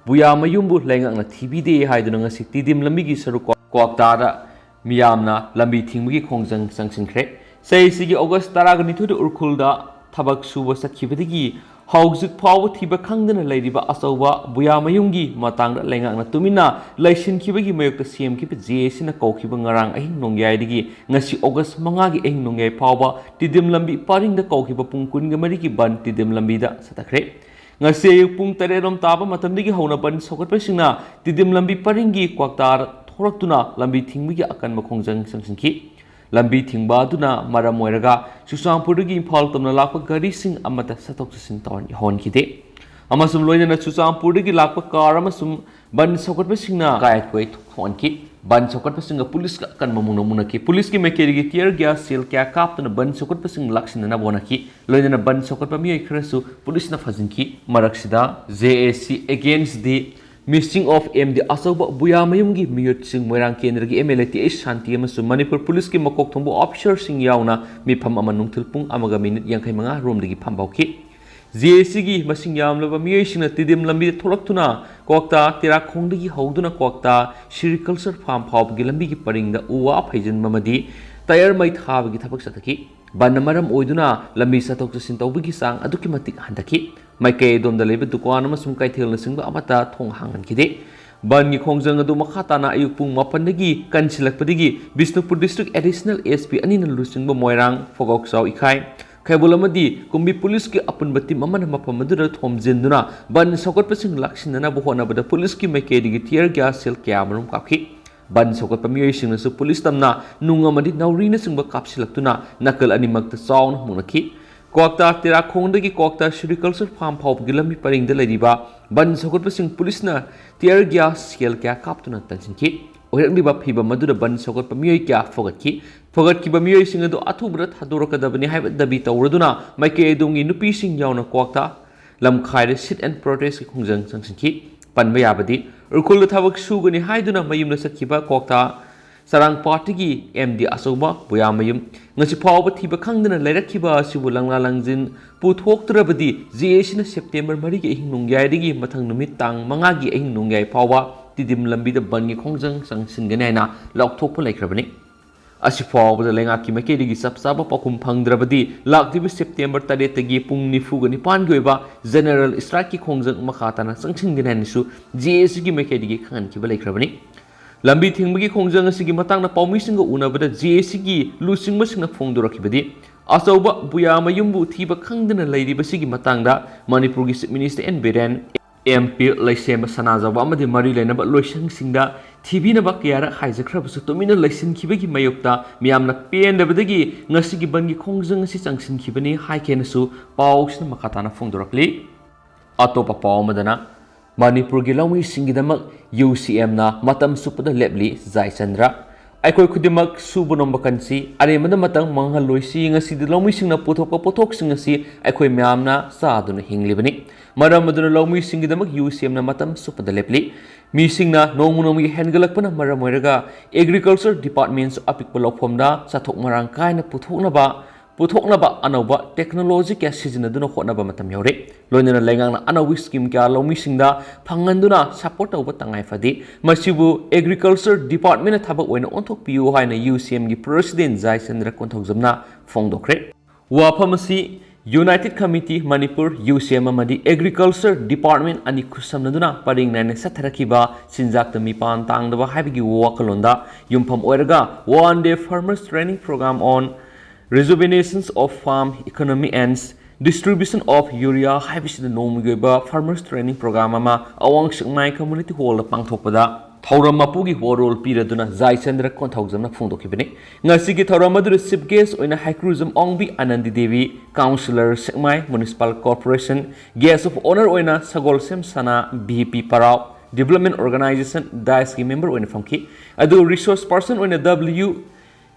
ꯕꯨꯌꯥꯃꯌꯨꯝꯕꯨ ꯂꯩꯉꯥꯛꯅ ꯊꯤꯕꯤꯗꯦ ꯍꯥꯏꯗꯨꯅ ꯉꯁꯤ ꯇꯤꯗꯤꯝ ꯂꯝꯕꯤꯒꯤ ꯁꯔꯨꯛ ꯀ꯭ꯋꯥ-, ꯀ꯭ꯋꯥꯛꯇꯥꯗ ꯃꯤꯌꯥꯝꯅ ꯂꯝꯕꯤ ꯊꯤꯡꯕꯒꯤ ꯈꯣꯡꯖꯪ ꯆꯪꯁꯤꯟꯈ꯭ꯔꯦ꯫ ꯆꯍꯤꯁꯤꯒꯤ August ꯇꯔꯥꯒ ꯅꯤꯊꯣꯏꯗ ꯎꯔꯈꯨꯜꯗ ꯊꯕꯛ ꯁꯨꯕ ꯆꯠꯈꯤꯕꯗꯒꯤ ꯍꯧꯖꯤꯛ ꯐꯥꯎꯕ ꯊꯤꯕ ꯈꯪꯗꯅ ꯂꯩꯔꯤꯕ ꯑꯆꯧꯕ ꯕꯨꯌꯥꯃꯌꯨꯝꯒꯤ ꯃꯇꯥꯡꯗ ꯂꯩꯉꯥꯛꯅ ꯇꯨꯃꯤꯟꯅ ꯂꯩꯁꯤꯟꯈꯤꯕꯒꯤ ꯃꯥꯌꯣꯛꯇ ꯁꯦꯝꯈꯤꯕ ꯖꯦ ꯑꯦ ꯁꯤꯅ ꯀꯧꯈꯤꯕ ꯉꯔꯥꯡ ꯑꯍꯤꯡ ꯅꯣꯡꯌꯥꯏꯗꯒꯤ ꯉꯁꯤ August ꯃꯉꯥꯒꯤ ꯑꯍꯤꯡ ꯅꯣꯡꯌꯥꯏ ꯐꯥꯎꯕ ꯇꯤꯗꯤꯝ ꯂꯝꯕꯤ ꯄꯔꯤꯡꯗ ꯀꯧꯈꯤꯕ ꯄꯨꯡ ꯀꯨꯟꯒ ꯃꯔꯤꯒꯤ ꯕꯟ ꯇꯤꯗꯤꯝ ꯂꯝꯕꯤꯗ ꯆꯠꯊꯈ꯭ꯔꯦ꯫ ꯉꯁꯤ ꯑꯌꯨꯛ ꯄꯨꯡ ꯇꯔꯦꯠ ꯔꯣꯝ ꯇꯥꯕ ꯃꯇꯝꯗꯒꯤ ꯍꯧꯅ ꯕꯟ ꯁꯧꯒꯠꯄꯁꯤꯡꯅ ꯇꯤꯗꯤꯝ ꯂꯝꯕꯤ ꯄꯔꯤꯡꯒꯤ ꯀ꯭ꯋꯥꯛꯇꯥꯗ ꯊꯣꯔꯛꯇꯨꯅ ꯂꯝꯕꯤ ꯊꯤꯡꯕꯒꯤ ꯑꯀꯟꯕ ꯈꯣꯡꯖꯪ ꯆꯪꯁꯤꯟꯈꯤ꯫ ꯂꯝꯕꯤ ꯊꯤꯡꯕ ꯑꯗꯨꯅ ꯃꯔꯝ ꯑꯣꯏꯔꯒ ꯆꯨꯔꯆꯥꯟꯄꯨꯔꯗꯒꯤ ꯏꯝꯐꯥꯜ ꯇꯝꯅ ꯂꯥꯛꯄ ꯒꯥꯔꯤꯁꯤꯡ ꯑꯃꯠꯇ ꯆꯠꯊꯣꯛ ꯆꯠꯁꯤꯟ ꯇꯧꯍꯟ-, ꯍꯧꯍꯟꯈꯤꯗꯦ꯫ ꯑꯃꯁꯨꯡ ꯂꯣꯏꯅꯅ ꯆꯨꯔꯆꯥꯟꯄꯨꯔꯗꯒꯤ ꯂꯥꯛꯄ ꯀꯥꯔ ꯑꯃꯁꯨꯡ ꯕꯟ ꯁꯧꯒꯠꯄꯁꯤꯡꯅ ꯀꯥꯏꯊꯣꯛ ꯊꯣꯛꯍꯟꯈꯤ꯫ ꯕꯟ ꯁꯧꯒꯠꯄꯁꯤꯡꯒ ꯄꯨꯂꯤꯁꯀ ꯑꯀꯟꯕ ꯃꯨꯛꯅ ꯃꯨꯛꯅꯈꯤ꯫ ꯄꯨꯂꯤꯁꯀꯤ ꯃꯥꯏꯀꯩꯗꯒꯤ tear gas shell ꯀꯌꯥ ꯀꯥꯞꯇꯨꯅ ꯕꯟ ꯁꯧꯒꯠꯄꯁꯤꯡ ꯂꯥꯛꯁꯤꯟꯅꯅꯕ ꯍꯣꯠꯅꯈꯤ꯫ ꯂꯣꯏꯅꯅ ꯕꯟ ꯁꯧꯒꯠꯄ ꯃꯤꯑꯣꯏ ꯈꯔꯁꯨ ꯄꯨꯂꯤꯁꯅ ꯐꯥꯖꯤꯟꯈꯤ꯫ ꯃꯔꯛꯁꯤꯗ, J A C against the missing of M D ꯑꯆꯧꯕ ꯕꯨꯌꯥꯃꯌꯨꯝꯒꯤ ꯃꯤꯍꯨꯠꯁꯤꯡ ꯃꯣꯏꯔꯥꯡ ꯀꯦꯟꯗ꯭ꯔꯒꯤ M L A T H Shanti ꯑꯃꯁꯨꯡ ꯃꯅꯤꯄꯨꯔ ꯄꯨꯂꯤꯁꯀꯤ ꯃꯀꯣꯛ ꯊꯣꯡꯕ officerꯁꯤꯡ ꯌꯥꯎꯅ ꯃꯤꯐꯝ ꯑꯃ ꯅꯨꯡꯊꯤꯜ ꯄꯨꯡ ꯑꯃꯒ ꯃꯤꯅꯤꯠ ꯌꯥꯡꯈꯩ ꯃꯉꯥ ꯔꯣꯝꯗꯒꯤ ꯐꯝꯕ ꯍꯧꯈꯤ꯫ J A Cꯒꯤ ꯃꯁꯤꯡ ꯌꯥꯝꯂꯕ ꯃꯤꯑꯣꯏꯁꯤꯡꯅ ꯇꯤꯗꯤꯝ ꯂꯝꯕꯤꯗ ꯊꯣꯛꯂꯛꯇꯨꯅ ꯀ꯭ꯋꯥꯛꯇꯥ ꯇꯦꯔꯥꯈꯣꯡꯗꯒꯤ ꯍꯧꯗꯨꯅ ꯀ꯭ꯋꯥꯛꯇꯥ ꯁꯦꯔꯤꯀꯜꯆꯔ ꯐꯥꯔꯝ ꯐꯥꯎꯕꯒꯤ ꯂꯝꯕꯤꯒꯤ ꯄꯔꯤꯡꯗ ꯎ ꯋꯥ ꯐꯩꯖꯤꯟꯕ ꯑꯃꯗꯤ ꯇꯌꯔ ꯃꯩ ꯊꯥꯕꯒꯤ ꯊꯕꯛ ꯆꯠꯊꯈꯤ꯫ ꯕꯟꯅ ꯃꯔꯝ ꯑꯣꯏꯗꯨꯅ ꯂꯝꯕꯤ ꯆꯠꯊꯣꯛ ꯆꯠꯁꯤꯟ ꯇꯧꯕꯒꯤ ꯆꯥꯡ ꯑꯗꯨꯛꯀꯤ ꯃꯇꯤꯛ ꯍꯟꯊꯈꯤ꯫ ꯃꯥꯏꯀꯩ ꯑꯗꯣꯝꯗ ꯂꯩꯕ ꯗꯨꯀꯥꯟ ꯑꯃꯁꯨꯡ ꯀꯩꯊꯦꯜꯅꯆꯤꯡꯕ ꯑꯃꯠꯇ ꯊꯣꯡ ꯍꯥꯡꯍꯟꯈꯤꯗꯦ꯫ ꯕꯟꯒꯤ ꯈꯣꯡꯖꯪ ꯑꯗꯨ ꯃꯈꯥ ꯇꯥꯅ ꯑꯌꯨꯛ ꯄꯨꯡ ꯃꯥꯄꯟꯗꯒꯤ ꯀꯟꯁꯤꯜꯂꯛꯄꯗꯒꯤ Bishnupur district additional S P ꯑꯅꯤꯅ ꯂꯨꯆꯤꯡꯕ ꯃꯣꯏꯔꯥꯡ, ꯐꯣꯒꯥꯎꯆꯥꯎ ꯏꯈꯥꯏ, ꯈꯩꯕꯨꯜ ꯑꯃꯗꯤ ꯀꯨꯝꯕꯤ ꯄꯨꯂꯤꯁꯀꯤ ꯑꯄꯨꯟꯕ ꯇꯤꯝ ꯑꯃꯅ ꯃꯐꯝ ꯑꯗꯨꯗ ꯊꯣꯝꯖꯤꯟꯗꯨꯅ ꯕꯟ ꯁꯧꯒꯠꯄꯁꯤꯡ ꯂꯥꯛꯁꯤꯟꯅꯅꯕ ꯍꯣꯠꯅꯕꯗ ꯄꯨꯂꯤꯁꯀꯤ ꯃꯥꯏꯀꯩꯗꯒꯤ ꯇꯤꯌꯔ ꯒ꯭ꯌꯥꯁ ꯁꯦꯜ ꯀꯌꯥ ꯑꯃꯔꯣꯝ ꯀꯥꯞꯈꯤ꯫ ꯕꯟ ꯁꯧꯒꯠꯄ ꯃꯤꯑꯣꯏꯁꯤꯡꯅꯁꯨ ꯄꯨꯂꯤꯁ ꯇꯝꯅ ꯅꯨꯡ ꯑꯃꯗꯤ ꯅꯥꯎꯔꯤꯅꯆꯤꯡꯕ ꯀꯥꯞꯁꯤꯜꯂꯛꯇꯨꯅ ꯅꯥꯀꯜ ꯑꯅꯤꯃꯛꯇ ꯆꯥꯎꯅ ꯃꯨꯛꯅꯈꯤ꯫ ꯀ꯭ꯋꯥꯛꯇꯥ ꯇꯦꯔꯥꯈꯣꯡꯗꯒꯤ ꯀ꯭ꯋꯥꯛꯇꯥ ꯁꯦꯔꯤꯀꯜꯆꯔ ꯐꯥꯔꯝ ꯐꯥꯎꯕꯒꯤ ꯂꯝꯕꯤ ꯄꯔꯤꯡꯗ ꯂꯩꯔꯤꯕ ꯕꯟ ꯁꯧꯒꯠꯄꯁꯤꯡ ꯄꯨꯂꯤꯁꯅ ꯇꯤꯌꯔ ꯒ꯭ꯌꯥꯁ ꯁꯦꯜ ꯀꯌꯥ ꯀꯥꯞꯇꯨꯅ ꯇꯟꯁꯤꯟꯈꯤ꯫ ꯑꯣꯏꯔꯛꯂꯤꯕ ꯐꯤꯚꯝ ꯑꯗꯨꯗ ꯕꯟ ꯁꯧꯒꯠꯄ ꯃꯤꯑꯣꯏ ꯀꯌꯥ ꯐꯒꯠꯈꯤ꯫ ꯐꯒꯠꯈꯤꯕ ꯃꯤꯑꯣꯏꯁꯤꯡ ꯑꯗꯨ ꯑꯊꯨꯕꯗ ꯊꯥꯗꯣꯔꯛꯀꯗꯕꯅꯤ ꯍꯥꯏꯕ ꯗꯥꯕꯤ ꯇꯧꯔꯗꯨꯅ ꯃꯥꯏꯀꯩ ꯑꯗꯣꯝꯒꯤ ꯅꯨꯄꯤꯁꯤꯡ ꯌꯥꯎꯅ ꯀ꯭ꯋꯥꯛꯇꯥ ꯂꯝꯈꯥꯏꯗ sit and protestꯀꯤ ꯈꯣꯡꯖꯪ ꯆꯪꯁꯤꯟꯈꯤ꯫ ꯄꯟꯕ ꯌꯥꯕꯗꯤ, ꯎꯈ꯭ꯔꯨꯜꯗ ꯊꯕꯛ ꯁꯨꯒꯅꯤ ꯍꯥꯏꯗꯨꯅ ꯃꯌꯨꯝꯗ ꯆꯠꯈꯤꯕ ꯀ꯭ꯋꯥꯛꯇꯥ ꯆꯔꯥꯡ ꯄꯥꯔꯇꯤꯒꯤ ꯑꯦꯝ ꯗꯤ ꯑꯆꯧꯕ ꯕꯨꯌꯥꯃꯌꯨꯝ ꯉꯁꯤ ꯐꯥꯎꯕ ꯊꯤꯕ ꯈꯪꯗꯅ ꯂꯩꯔꯛꯈꯤꯕ ꯑꯁꯤꯕꯨ ꯂꯪꯂꯥ ꯂꯪꯖꯤꯟ ꯄꯨꯊꯣꯛꯇ꯭ꯔꯕꯗꯤ ꯖꯦ ꯑꯦ ꯁꯤꯅ ꯁꯦꯞꯇꯦꯝꯕꯔ ꯃꯔꯤꯒꯤ ꯑꯍꯤꯡ ꯅꯣꯡꯌꯥꯏꯗꯒꯤ ꯃꯊꯪ ꯅꯨꯃꯤꯠ ꯇꯥꯡ ꯃꯉꯥꯒꯤ ꯑꯍꯤꯡ ꯅꯣꯡꯌꯥꯏ ꯐꯥꯎꯕ ꯇꯤꯗꯤꯝ ꯂꯝꯕꯤꯗ ꯕꯟꯒꯤ ꯈꯣꯡꯖꯪ ꯆꯪꯁꯤꯟꯒꯅꯤ ꯍꯥꯏꯅ ꯂꯥꯎꯊꯣꯛꯄ ꯂꯩꯈ꯭ꯔꯕꯅꯤ꯫ ꯑꯁꯤ ꯐꯥꯎꯕꯗ ꯂꯩꯉꯥꯛꯀꯤ ꯃꯥꯏꯀꯩꯗꯒꯤ ꯆꯞ ꯆꯥꯕ ꯄꯥꯎꯈꯨꯝ ꯐꯪꯗ꯭ꯔꯕꯗꯤ ꯂꯥꯛꯂꯤꯕ ꯁꯦꯞꯇꯦꯝꯕꯔ ꯇꯔꯦꯠꯇꯒꯤ ꯄꯨꯡ ꯅꯤꯐꯨꯒ ꯅꯤꯄꯥꯟꯒꯤ ꯑꯣꯏꯕ ꯖꯦꯅꯔꯦꯜ ꯁ꯭ꯇ꯭ꯔꯥꯏꯛꯀꯤ ꯈꯣꯡꯖꯪ ꯃꯈꯥ ꯇꯥꯅ ꯆꯪꯁꯤꯟꯒꯅꯤ ꯍꯥꯏꯅꯁꯨ ꯖꯦ ꯑꯦ ꯁꯤꯒꯤ ꯃꯥꯏꯀꯩꯗꯒꯤ ꯈꯪꯍꯟꯈꯤꯕ ꯂꯩꯈ꯭ꯔꯕꯅꯤ꯫ ꯂꯝꯕꯤ ꯊꯤꯡꯕꯒꯤ ꯈꯣꯡꯖꯪ ꯑꯁꯤꯒꯤ ꯃꯇꯥꯡꯗ ꯄꯥꯎꯃꯤꯁꯤꯡꯒ ꯎꯅꯕꯗ ꯖꯦ ꯑꯦ ꯁꯤꯒꯤ ꯂꯨꯆꯤꯡꯕꯁꯤꯡꯅ ꯐꯣꯡꯗꯣꯔꯛꯈꯤꯕꯗꯤ, ꯑꯆꯧꯕ ꯕꯨꯌꯥꯃꯌꯨꯝꯕꯨ ꯊꯤꯕ ꯈꯪꯗꯅ ꯂꯩꯔꯤꯕꯁꯤꯒꯤ ꯃꯇꯥꯡꯗ ꯃꯅꯤꯄꯨꯔꯒꯤ chief minister N Biren, M P Leishemba Sanajaoba ꯑꯃꯗꯤ ꯃꯔꯤ ꯂꯩꯅꯕ ꯂꯣꯏꯁꯪꯁꯤꯡꯗ ꯊꯤꯕꯤꯅꯕ ꯀꯌꯥꯔꯛ ꯍꯥꯏꯖꯈ꯭ꯔꯕꯁꯨ ꯇꯨꯃꯤꯟꯅ ꯂꯩꯁꯤꯟꯈꯤꯕꯒꯤ ꯃꯥꯌꯣꯛꯇ ꯃꯤꯌꯥꯝꯅ ꯄꯦꯟꯗꯕꯗꯒꯤ ꯉꯁꯤꯒꯤ ꯕꯟꯒꯤ ꯈꯣꯡꯖꯪ ꯑꯁꯤ ꯆꯪꯁꯤꯟꯈꯤꯕꯅꯤ ꯍꯥꯏꯈꯤꯅꯁꯨ ꯄꯥꯎꯁꯤꯅ ꯃꯈꯥ ꯇꯥꯅ ꯐꯣꯡꯗꯣꯔꯛꯂꯤ꯫ ꯑꯇꯣꯞꯄ ꯄꯥꯎ ꯑꯃꯗꯅ, ꯃꯅꯤꯄꯨꯔꯒꯤ ꯂꯧꯃꯤꯁꯤꯡꯒꯤꯗꯃꯛ ꯌꯨ ꯁꯤ ꯑꯦꯝꯅ ꯃꯇꯝ ꯆꯨꯞꯄꯗ ꯂꯦꯞꯂꯤ, ꯖꯥꯏꯆꯟꯗ꯭ꯔ꯫ ꯑꯩꯈꯣꯏ ꯈꯨꯗꯤꯡꯃꯛ ꯁꯨꯕ ꯅꯣꯝꯕ ꯀꯟꯁꯤ, ꯑꯔꯦꯝꯕꯗ ꯃꯇꯝ ꯃꯥꯡꯍꯜꯂꯣꯏꯁꯤ꯫ ꯉꯁꯤꯗꯤ ꯂꯧꯃꯤꯁꯤꯡꯅ ꯄꯨꯊꯣꯛꯄ ꯄꯣꯠꯊꯣꯛꯁꯤꯡ ꯑꯁꯤ ꯑꯩꯈꯣꯏ ꯃꯌꯥꯝꯅ ꯆꯥꯗꯨꯅ ꯍꯤꯡꯂꯤꯕꯅꯤ꯫ ꯃꯔꯝ ꯑꯗꯨꯅ ꯂꯧꯃꯤꯁꯤꯡꯒꯤꯗꯃꯛ ꯌꯨ ꯁꯤ ꯑꯦꯝꯅ ꯃꯇꯝ ꯆꯨꯞꯄꯗ ꯂꯦꯞꯂꯤ꯫ ꯃꯤꯁꯤꯡꯅ ꯅꯣꯡꯃ ꯅꯣꯡꯃꯒꯤ ꯍꯦꯟꯒꯠꯂꯛꯄꯅ ꯃꯔꯝ ꯑꯣꯏꯔꯒ ꯑꯦꯒ꯭ꯔꯤꯀꯜꯆꯔ ꯗꯤꯄꯥꯔꯠꯃꯦꯟꯁꯨ ꯑꯄꯤꯛꯄ ꯂꯧꯐꯝꯗ ꯆꯥꯊꯣꯛ ꯃꯔꯥꯡ ꯀꯥꯏꯅ ꯄꯨꯊꯣꯛꯅꯕ ꯄꯨꯊꯣꯛꯅꯕ ꯑꯅꯧꯕ technology ꯀꯌꯥ ꯁꯤꯖꯤꯟꯅꯗꯨꯅ ꯍꯣꯠꯅꯕ ꯃꯇꯝ ꯌꯧꯔꯦ꯫ ꯂꯣꯏꯅꯅ ꯂꯩꯉꯥꯛꯅ ꯑꯅꯧꯕ scheme ꯀꯌꯥ ꯂꯧꯃꯤꯁꯤꯡꯗ ꯐꯪꯍꯟꯗꯨꯅ support ꯇꯧꯕ ꯇꯉꯥꯏ ꯐꯗꯦ꯫ ꯃꯁꯤꯕꯨ Agriculture Department ꯅ ꯊꯕꯛ ꯑꯣꯏꯅ ꯑꯣꯟꯊꯣꯛꯄꯤꯌꯨ ꯍꯥꯏꯅ UCM ꯒꯤ President ꯖꯥꯏꯆꯟꯗ꯭ꯔ ꯀꯣꯟꯊꯧꯖꯝꯅ ꯐꯣꯡꯗꯣꯛꯈ꯭ꯔꯦ꯫ ꯋꯥꯐꯝ ꯑꯁꯤ United Committee ꯃꯅꯤꯄꯨꯔ, UCM ꯑꯃꯗꯤ Agriculture Department ꯑꯅꯤ ꯈꯨꯠꯁꯝꯅꯗꯨꯅ ꯄꯔꯤꯡ ꯅꯥꯏꯅ ꯆꯠꯊꯔꯛꯈꯤꯕ ꯆꯤꯟꯖꯥꯛꯇ ꯃꯤꯄꯥꯟ ꯇꯥꯡꯗꯕ ꯍꯥꯏꯕꯒꯤ ꯋꯥꯈꯜꯂꯣꯟꯗ ꯌꯨꯝꯐꯝ ꯑꯣꯏꯔꯒ One Day Farmers Training Program on Rejuvenations of Farm Economy and Distribution of Urea ꯍꯥꯏꯕꯁꯤꯗ ꯅꯣꯡꯃꯒꯤ ꯑꯣꯏꯕ Farmers Training Program ꯑꯃ ꯑꯋꯥꯡ ꯁꯦꯛꯃꯥꯏ Community Hall ꯗ ꯄꯥꯡꯊꯣꯛꯄꯗ ꯊꯧꯔꯝ ꯃꯄꯨꯒꯤ ꯋꯥꯔꯣꯜ ꯄꯤꯔꯗꯨꯅ ꯖꯥꯏꯆꯟꯗ꯭ꯔ ꯀꯣꯟꯊꯧꯖꯝꯅ ꯐꯣꯡꯗꯣꯛꯈꯤꯕꯅꯤ꯫ ꯉꯁꯤꯒꯤ ꯊꯧꯔꯝ ꯑꯗꯨꯗ Chief Guest ꯑꯣꯏꯅ ꯍꯩꯀ꯭ꯔꯨꯖꯝ ꯑꯣꯡꯕꯤ ꯑꯅꯟꯗꯤ Devi, Councillor Sekmai Municipal Corporation, Guest of Honour ꯑꯣꯏꯅ Sagolsem Sana, V P Parao, Development Organisation, DICE ꯀꯤ member ꯑꯣꯏꯅ ꯐꯝꯈꯤ꯫ ꯑꯗꯨꯒ Resource Person ꯑꯣꯏꯅ ꯗꯕ꯭ꯂꯤꯎ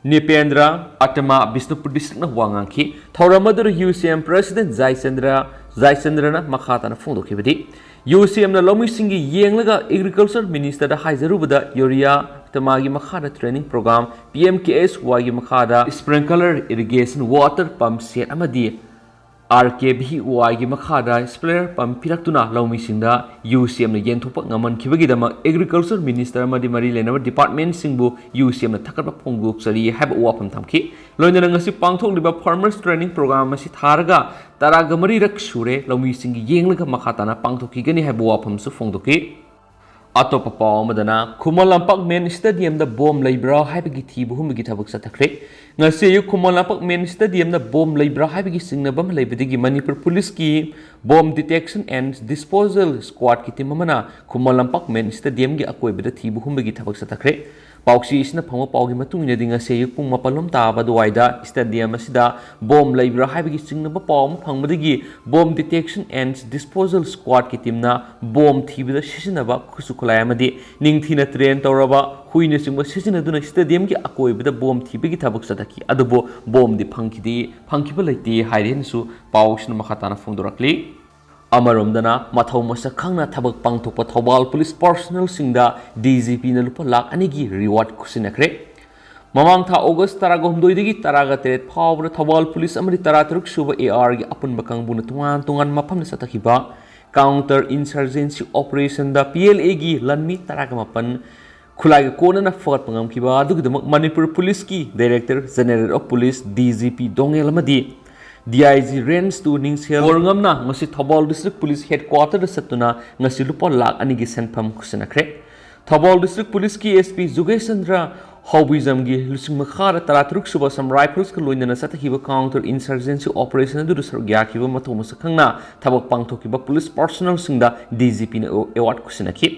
ꯅꯤꯄꯦꯟꯗ꯭ꯔ ꯑꯇꯃꯥ, ꯕꯤꯁꯅꯨꯄꯨꯔ District ꯅ ꯋꯥ ꯉꯥꯡꯈꯤ꯫ ꯊꯧꯔꯝ ꯑꯗꯨꯗ UCM President ꯖꯥꯏꯆꯟꯗ꯭ꯔ, ꯖꯥꯏꯆꯟꯗ꯭ꯔꯅ ꯃꯈꯥ ꯇꯥꯅ ꯐꯣꯡꯗꯣꯛꯈꯤꯕꯗꯤ, UCM ꯅ ꯂꯧꯃꯤꯁꯤꯡꯒꯤ ꯌꯦꯡꯂꯒ Agriculture Minister ꯗ ꯍꯥꯏꯖꯔꯨꯕꯗ Urea ꯇꯃꯥꯒꯤ ꯃꯈꯥꯗ training program, PMKSY ꯒꯤ ꯃꯈꯥꯗ Sprinkler Irrigation Water Pump Set ꯑꯃꯗꯤ RKVY ꯒꯤ ꯃꯈꯥꯗ sprinkler pump ꯄꯤꯔꯛꯇꯨꯅ ꯂꯧꯃꯤꯁꯤꯡꯗ UCM ꯅ ꯌꯦꯟꯊꯣꯛꯄ ꯉꯝꯍꯟꯈꯤꯕꯒꯤꯗꯃꯛ Agriculture Minister ꯑꯃꯗꯤ ꯃꯔꯤ ꯂꯩꯅꯕ department ꯁꯤꯡꯕꯨ UCM ꯅ ꯊꯥꯒꯠꯄ ꯐꯣꯡꯗꯣꯛꯆꯔꯤ ꯍꯥꯏꯕ ꯋꯥꯐꯝ ꯊꯝꯈꯤ꯫ ꯂꯣꯏꯅꯅ ꯉꯁꯤ ꯄꯥꯡꯊꯣꯛꯂꯤꯕ Farmers Training Program ꯑꯁꯤ ꯊꯥꯔꯒ ꯇꯔꯥꯒ ꯃꯔꯤꯔꯛ ꯁꯨꯔꯦ, ꯂꯧꯃꯤꯁꯤꯡꯒꯤ ꯌꯦꯡꯂꯒ ꯃꯈꯥ ꯇꯥꯅ ꯄꯥꯡꯊꯣꯛꯈꯤꯒꯅꯤ ꯍꯥꯏꯕ ꯋꯥꯐꯝꯁꯨ ꯐꯣꯡꯗꯣꯛꯈꯤ꯫ ꯑꯇꯣꯞꯄ ꯄꯥꯎ ꯑꯃꯗꯅ, ꯈꯨꯃꯟ ꯂꯝꯄꯥꯛ Main Stadium ꯗ bomb ꯂꯩꯕ꯭ꯔꯥ ꯍꯥꯏꯕꯒꯤ ꯊꯤꯕ ꯍꯨꯝꯕꯒꯤ ꯊꯕꯛ ꯆꯠꯊꯈ꯭ꯔꯦ꯫ ꯉꯁꯤ ꯑꯌꯨꯛ ꯈꯨꯃꯟ ꯂꯝꯄꯥꯛ Main Stadium ꯗ bomb ꯂꯩꯕ꯭ꯔꯥ ꯍꯥꯏꯕꯒꯤ ꯆꯤꯡꯅꯕ ꯑꯃ ꯂꯩꯕꯗꯒꯤ ꯃꯅꯤꯄꯨꯔ ꯄꯨꯂꯤꯁꯀꯤ Bomb Detection and Disposal Squad ꯀꯤ team ꯑꯃꯅ ꯈꯨꯃꯟ ꯂꯝꯄꯥꯛ Main Stadium ꯒꯤ ꯑꯀꯣꯏꯕꯗ ꯊꯤꯕ ꯍꯨꯝꯕꯒꯤ ꯊꯕꯛ ꯆꯠꯊꯈ꯭ꯔꯦ꯫ ꯄꯥꯎꯆꯦ ꯑꯁꯤꯅ ꯐꯪꯕ ꯄꯥꯎꯒꯤ ꯃꯇꯨꯡ ꯏꯟꯅꯗꯤ, ꯉꯁꯤ ꯑꯌꯨꯛ ꯄꯨꯡ ꯃꯥꯄꯜ ꯂꯣꯝ ꯇꯥꯕ ꯑꯗꯨꯋꯥꯏꯗ stadium ꯑꯁꯤꯗ bomb ꯂꯩꯕ꯭ꯔꯥ ꯍꯥꯏꯕꯒꯤ ꯆꯤꯡꯅꯕ ꯄꯥꯎ ꯑꯃ ꯐꯪꯕꯗꯒꯤ Bomb Detection and Disposal Squad ꯀꯤ team ꯅ bomb ꯊꯤꯕꯗ ꯁꯤꯖꯤꯟꯅꯕ ꯈꯨꯠꯁꯨ ꯈꯨꯠꯂꯥꯏ ꯑꯃꯗꯤ ꯅꯤꯡꯊꯤꯅ train ꯇꯧꯔꯕ ꯍꯨꯏꯅꯆꯤꯡꯕ ꯁꯤꯖꯤꯟꯅꯗꯨꯅ stadium ꯒꯤ ꯑꯀꯣꯏꯕꯗ bomb ꯊꯤꯕꯒꯤ ꯊꯕꯛ ꯆꯠꯊꯈꯤ꯫ ꯑꯗꯨꯕꯨ bomb ꯗꯤ ꯐꯪꯈꯤꯗꯦ, ꯐꯪꯈꯤꯕ ꯂꯩꯇꯦ ꯍꯥꯏꯔꯦꯅꯁꯨ ꯄꯥꯎꯁꯤꯅ ꯃꯈꯥ ꯇꯥꯅ ꯐꯣꯡꯗꯣꯔꯛꯂꯤ꯫ ꯑꯃꯔꯣꯝꯗꯅ, ꯃꯊꯧ ꯃꯁꯛ ꯈꯪꯅ ꯊꯕꯛ ꯄꯥꯡꯊꯣꯛꯄ ꯊꯧꯕꯥꯜ ꯄꯨꯂꯤꯁ personnel ꯁꯤꯡꯗ DGP ꯅ ꯂꯨꯄꯥ ꯂꯥꯈ ꯑꯅꯤꯒꯤ reward ꯈꯨꯠꯁꯤꯟꯅꯈ꯭ꯔꯦ꯫ ꯃꯃꯥꯡ ꯊꯥ ꯑꯣꯒꯁ ꯇꯔꯥꯒ ꯍꯨꯝꯗꯣꯏꯗꯒꯤ ꯇꯔꯥꯒ ꯇꯔꯦꯠ ꯐꯥꯎꯕꯗ ꯊꯧꯕꯥꯜ ꯄꯨꯂꯤꯁ ꯑꯃꯗꯤ ꯇꯔꯥ ꯇꯔꯨꯛ ꯁꯨꯕ AR ꯒꯤ ꯑꯄꯨꯟꯕ ꯀꯥꯡꯕꯨꯅ ꯇꯣꯉꯥꯟ ꯇꯣꯉꯥꯟꯕ ꯃꯐꯝꯗ ꯆꯠꯊꯈꯤꯕ counter insurgency operation ꯗ PLA ꯒꯤ ꯂꯥꯟꯃꯤ ꯇꯔꯥꯒ ꯃꯥꯄꯟ ꯈꯨꯠꯂꯥꯏꯒ ꯀꯣꯟꯅꯅ ꯐꯒꯠꯄ ꯉꯝꯈꯤꯕ ꯑꯗꯨꯒꯤꯗꯃꯛ ꯃꯅꯤꯄꯨꯔ ꯄꯨꯂꯤꯁꯀꯤ Director General of Police, DGP ꯗꯣꯉꯦꯜ ꯑꯃꯗꯤ DIG Range two ꯅꯤꯡꯁꯦꯜ ꯕꯣꯔꯉꯝꯅ ꯉꯁꯤ ꯊꯧꯕꯥꯜ District Police Headquarter ꯗ ꯆꯠꯇꯨꯅ ꯉꯁꯤ ꯂꯨꯄꯥ ꯂꯥꯈ ꯑꯅꯤꯒꯤ ꯁꯦꯟꯐꯝ ꯈꯨꯠꯁꯤꯟꯅꯈ꯭ꯔꯦ꯫ ꯊꯧꯕꯥꯜ District Police ꯀꯤ SP ꯖꯨꯒꯦꯁ ꯆꯟꯗ꯭ꯔ ꯍꯥꯎꯕꯤꯖꯝꯒꯤ ꯂꯨꯆꯤꯡ ꯃꯈꯥꯗ ꯇꯔꯥ ꯇꯔꯨꯛ ꯁꯨꯕ Assam Rifles ꯀ ꯂꯣꯏꯅꯅ ꯆꯠꯊꯈꯤꯕ counter insurgency operation ꯑꯗꯨꯗ ꯁꯔꯨꯛ ꯌꯥꯈꯤꯕ ꯃꯊꯧ ꯃꯁꯛ ꯈꯪꯅ ꯊꯕꯛ ꯄꯥꯡꯊꯣꯛꯈꯤꯕ police personnel ꯁꯤꯡꯗ DGP ꯅ award ꯈꯨꯠꯁꯤꯟꯅꯈꯤ꯫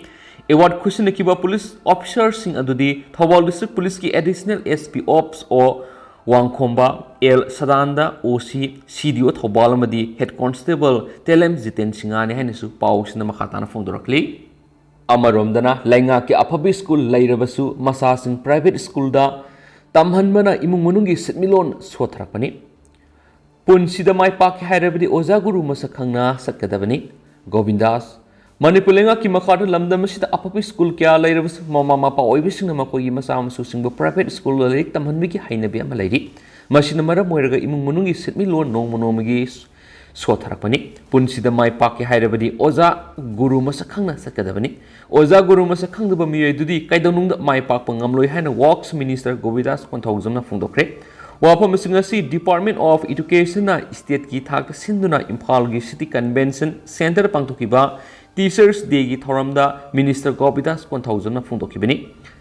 Award ꯈꯨꯠꯁꯤꯟꯅꯈꯤꯕ police officer ꯁꯤꯡ ꯑꯗꯨꯗꯤ ꯊꯧꯕꯥꯜ District Police ꯀꯤ Additional SP Ops O ꯋꯥꯡꯈꯣꯝꯕ, L Sadananda, OC, CDO Thoubal ꯑꯃꯗꯤ Head Constable ꯇꯦꯂꯦꯝ ꯖꯤꯇꯦꯟ ꯁꯤꯡꯍꯅꯤ ꯍꯥꯏꯅꯁꯨ ꯄꯥꯎꯁꯤꯅ ꯃꯈꯥ ꯇꯥꯅ ꯐꯣꯡꯗꯣꯔꯛꯂꯤ꯫ ꯑꯃꯔꯣꯝꯗꯅ ꯂꯩꯉꯥꯛꯀꯤ ꯑꯐꯕ school ꯂꯩꯔꯕꯁꯨ ꯃꯆꯥꯁꯤꯡ private school ꯗ ꯇꯝꯍꯟꯕꯅ ꯏꯃꯨꯡ ꯃꯅꯨꯡꯒꯤ ꯁꯦꯟꯃꯤꯠꯂꯣꯟ ꯁꯣꯠꯊꯔꯛꯄꯅꯤ꯫ ꯄꯨꯟꯁꯤꯗ ꯃꯥꯏ ꯄꯥꯛꯀꯦ ꯍꯥꯏꯔꯕꯗꯤ ꯑꯣꯖꯥ ꯒꯨꯔꯨ ꯃꯁꯛ ꯈꯪꯅ ꯆꯠꯀꯗꯕꯅꯤ꯫ ꯒꯣꯕꯤꯟꯗꯥꯁ꯫ ꯃꯅꯤꯄꯨꯔ ꯂꯩꯉꯥꯛꯀꯤ ꯃꯈꯥꯗ ꯂꯝꯗꯝ ꯑꯁꯤꯗ ꯑꯐꯕ school ꯀꯌꯥ ꯂꯩꯔꯕꯁꯨ ꯃꯃꯥ ꯃꯄꯥ ꯑꯣꯏꯕꯁꯤꯡꯅ ꯃꯈꯣꯏꯒꯤ ꯃꯆꯥ ꯃꯁꯨꯁꯤꯡꯕꯨ private school ꯗ ꯂꯥꯏꯔꯤꯛ ꯇꯝꯍꯟꯕꯒꯤ ꯍꯩꯅꯕꯤ ꯑꯃ ꯂꯩꯔꯤ꯫ ꯃꯁꯤꯅ ꯃꯔꯝ ꯑꯣꯏꯔꯒ ꯏꯃꯨꯡ ꯃꯅꯨꯡꯒꯤ ꯁꯦꯟꯃꯤꯠꯂꯣꯟ ꯅꯣꯡꯃ ꯅꯣꯡꯃꯒꯤ ꯁꯣꯠꯊꯔꯛꯄꯅꯤ꯫ ꯄꯨꯟꯁꯤꯗ ꯃꯥꯏ ꯄꯥꯛꯀꯦ ꯍꯥꯏꯔꯕꯗꯤ ꯑꯣꯖꯥ ꯒꯨꯔꯨ ꯃꯁꯛ ꯈꯪꯅ ꯆꯠꯀꯗꯕꯅꯤ꯫ ꯑꯣꯖꯥ ꯒꯨꯔꯨ ꯃꯁꯛ ꯈꯪꯗꯕ ꯃꯤꯑꯣꯏ ꯑꯗꯨꯗꯤ ꯀꯩꯗꯧꯅꯨꯡꯗ ꯃꯥꯏ ꯄꯥꯛꯄ ꯉꯝꯂꯣꯏ ꯍꯥꯏꯅ Works Minister ꯒꯣꯕꯤꯟꯗꯥꯁ ꯀꯣꯟꯊꯧꯖꯝꯅ ꯐꯣꯡꯗꯣꯛꯈ꯭ꯔꯦ꯫ ꯋꯥꯐꯝꯁꯤꯡ ꯑꯁꯤ Department of Education ꯅ state ꯀꯤ ꯊꯥꯛꯇ ꯁꯤꯟꯗꯨꯅ ꯏꯝꯐꯥꯜꯒꯤ City Convention Centre ꯗ ꯄꯥꯡꯊꯣꯛꯈꯤꯕ Teachers Day ꯒꯤ ꯊꯧꯔꯝꯗ Minister ꯒꯣꯕꯤꯟꯗꯥꯁ ꯀꯣꯟꯊꯧꯖꯝꯅ ꯐꯣꯡꯗꯣꯛꯈꯤꯕꯅꯤ꯫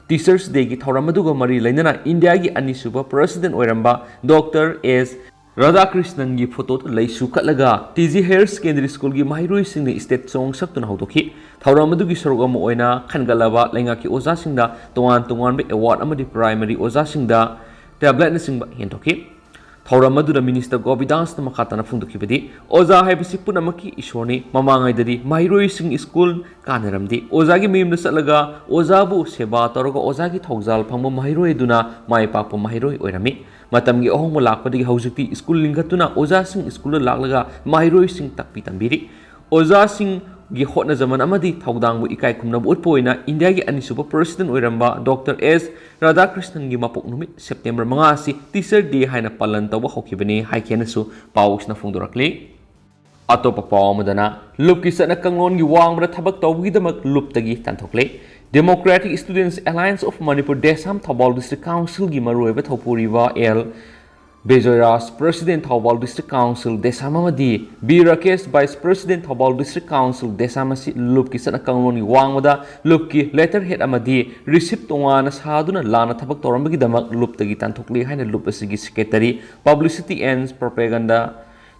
Teachers Day ꯒꯤ ꯊꯧꯔꯝ ꯑꯗꯨꯒ ꯃꯔꯤ ꯂꯩꯅꯅ ꯏꯟꯗꯤꯌꯥꯒꯤ ꯑꯅꯤꯁꯨꯕ President ꯑꯣꯏꯔꯝꯕ Doctor S ꯔꯥꯙꯥꯀ꯭ꯔꯤꯁꯅꯟꯒꯤ photo ꯗ ꯂꯩꯁꯨ ꯀꯠꯂꯒ TG Higher Secondary School ꯒꯤ ꯃꯍꯩꯔꯣꯏꯁꯤꯡꯅ stage song ꯁꯛꯇꯨꯅ ꯍꯧꯗꯣꯛꯈꯤ꯫ ꯊꯧꯔꯝ ꯑꯗꯨꯒꯤ ꯁꯔꯨꯛ ꯑꯃ ꯑꯣꯏꯅ ꯈꯟꯒꯠꯂꯕ ꯂꯩꯉꯥꯛꯀꯤ ꯑꯣꯖꯥꯁꯤꯡꯗ ꯇꯣꯉꯥꯟ ꯇꯣꯉꯥꯟꯕ award ꯑꯃꯗꯤ primary ꯑꯣꯖꯥꯁꯤꯡꯗ tablet ꯅꯆꯤꯡꯕ ꯌꯦꯟꯊꯣꯛꯈꯤ꯫ ꯊꯧꯔꯝ ꯑꯗꯨꯗ Minister ꯒꯣꯕꯤꯟꯗꯥꯁꯅ ꯃꯈꯥ ꯇꯥꯅ ꯐꯣꯡꯗꯣꯛꯈꯤꯕꯗꯤ, ꯑꯣꯖꯥ ꯍꯥꯏꯕꯁꯤ ꯄꯨꯝꯅꯃꯛꯀꯤ ꯏꯁꯣꯔꯅꯤ꯫ ꯃꯃꯥꯡꯉꯩꯗꯗꯤ ꯃꯍꯩꯔꯣꯏꯁꯤꯡ school ꯀꯥꯟꯅꯔꯝꯗꯦ꯫ ꯑꯣꯖꯥꯒꯤ ꯃꯌꯨꯝꯗ ꯆꯠꯂꯒ ꯑꯣꯖꯥꯕꯨ ꯁꯦꯕꯥ ꯇꯧꯔꯒ ꯑꯣꯖꯥꯒꯤ ꯊꯧꯖꯥꯜ ꯐꯪꯕ ꯃꯍꯩꯔꯣꯏ ꯑꯗꯨꯅ ꯃꯥꯏ ꯄꯥꯛꯄ ꯃꯍꯩꯔꯣꯏ ꯑꯣꯏꯔꯝꯃꯤ꯫ ꯃꯇꯝꯒꯤ ꯑꯍꯣꯡꯕ ꯂꯥꯛꯄꯗꯒꯤ ꯍꯧꯖꯤꯛꯇꯤ school ꯂꯤꯡꯈꯠꯇꯨꯅ ꯑꯣꯖꯥꯁꯤꯡ school ꯗ ꯂꯥꯛꯂꯒ ꯃꯍꯩꯔꯣꯏꯁꯤꯡ ꯇꯥꯛꯄꯤ ꯇꯝꯕꯤꯔꯤ꯫ ꯑꯣꯖꯥꯁꯤꯡ ꯒꯤ ꯍꯣꯠꯅꯖꯃꯟ ꯑꯃꯗꯤ ꯊꯧꯗꯥꯡꯕꯨ ꯏꯀꯥꯏ ꯈꯨꯝꯅꯕ ꯎꯠꯄ ꯑꯣꯏꯅ ꯏꯟꯗꯤꯌꯥꯒꯤ ꯑꯅꯤꯁꯨꯕ ꯄ꯭ꯔꯁꯤꯗꯦꯟꯠ ꯑꯣꯏꯔꯝꯕ ꯗꯣꯛꯇꯔ ꯑꯦꯁ ꯔꯥꯙꯥꯀ꯭ꯔꯤꯁꯅꯟꯒꯤ ꯃꯄꯣꯛ ꯅꯨꯃꯤꯠ ꯁꯦꯞꯇꯦꯝꯕꯔ ꯃꯉꯥ ꯑꯁꯤ Teacher Day ꯍꯥꯏꯅ ꯄꯥꯂꯟ ꯇꯧꯕ ꯍꯧꯈꯤꯕꯅꯤ ꯍꯥꯏꯈꯤꯅꯁꯨ ꯄꯥꯎꯁꯤꯅ ꯐꯣꯡꯗꯣꯔꯛꯂꯤ꯫ ꯑꯇꯣꯞꯄ ꯄꯥꯎ ꯑꯃꯗꯅ, ꯂꯨꯞꯀꯤ ꯆꯠꯅ ꯀꯥꯡꯂꯣꯟꯒꯤ ꯋꯥꯡꯃꯗ ꯊꯕꯛ ꯇꯧꯕꯒꯤꯗꯃꯛ ꯂꯨꯞꯇꯒꯤ ꯇꯥꯟꯊꯣꯛꯂꯦ꯫ Democratic Students Alliance of Manipur, ꯗꯦꯁꯥꯝ, Thoubal District Councilꯒꯤ ꯃꯔꯨꯑꯣꯏꯕ ꯊꯧꯄꯨꯔꯤꯕ ꯑꯦꯜ ꯕꯤꯖꯣꯏꯔꯥꯖ, President, ꯊꯧꯕꯥꯜ District Council, ꯗꯦꯁꯥꯝ ꯑꯃꯗꯤ ꯕꯤ ꯔꯥꯀꯦꯁ, Vice President, ꯊꯧꯕꯥꯜ District Council, ꯗꯦꯁꯥꯝ ꯑꯁꯤ ꯂꯨꯞꯀꯤ ꯆꯠꯅ ꯀꯥꯡꯂꯣꯟꯒꯤ ꯋꯥꯡꯃꯗ ꯂꯨꯞꯀꯤ letterhead ꯑꯃꯗꯤ receipt ꯇꯣꯉꯥꯟꯅ ꯁꯥꯗꯨꯅ ꯂꯥꯟꯅ ꯊꯕꯛ ꯇꯧꯔꯝꯕꯒꯤꯗꯃꯛ ꯂꯨꯞꯇꯒꯤ ꯇꯥꯟꯊꯣꯛꯂꯤ ꯍꯥꯏꯅ ꯂꯨꯞ ꯑꯁꯤꯒꯤ Secretary, Publicity and Propaganda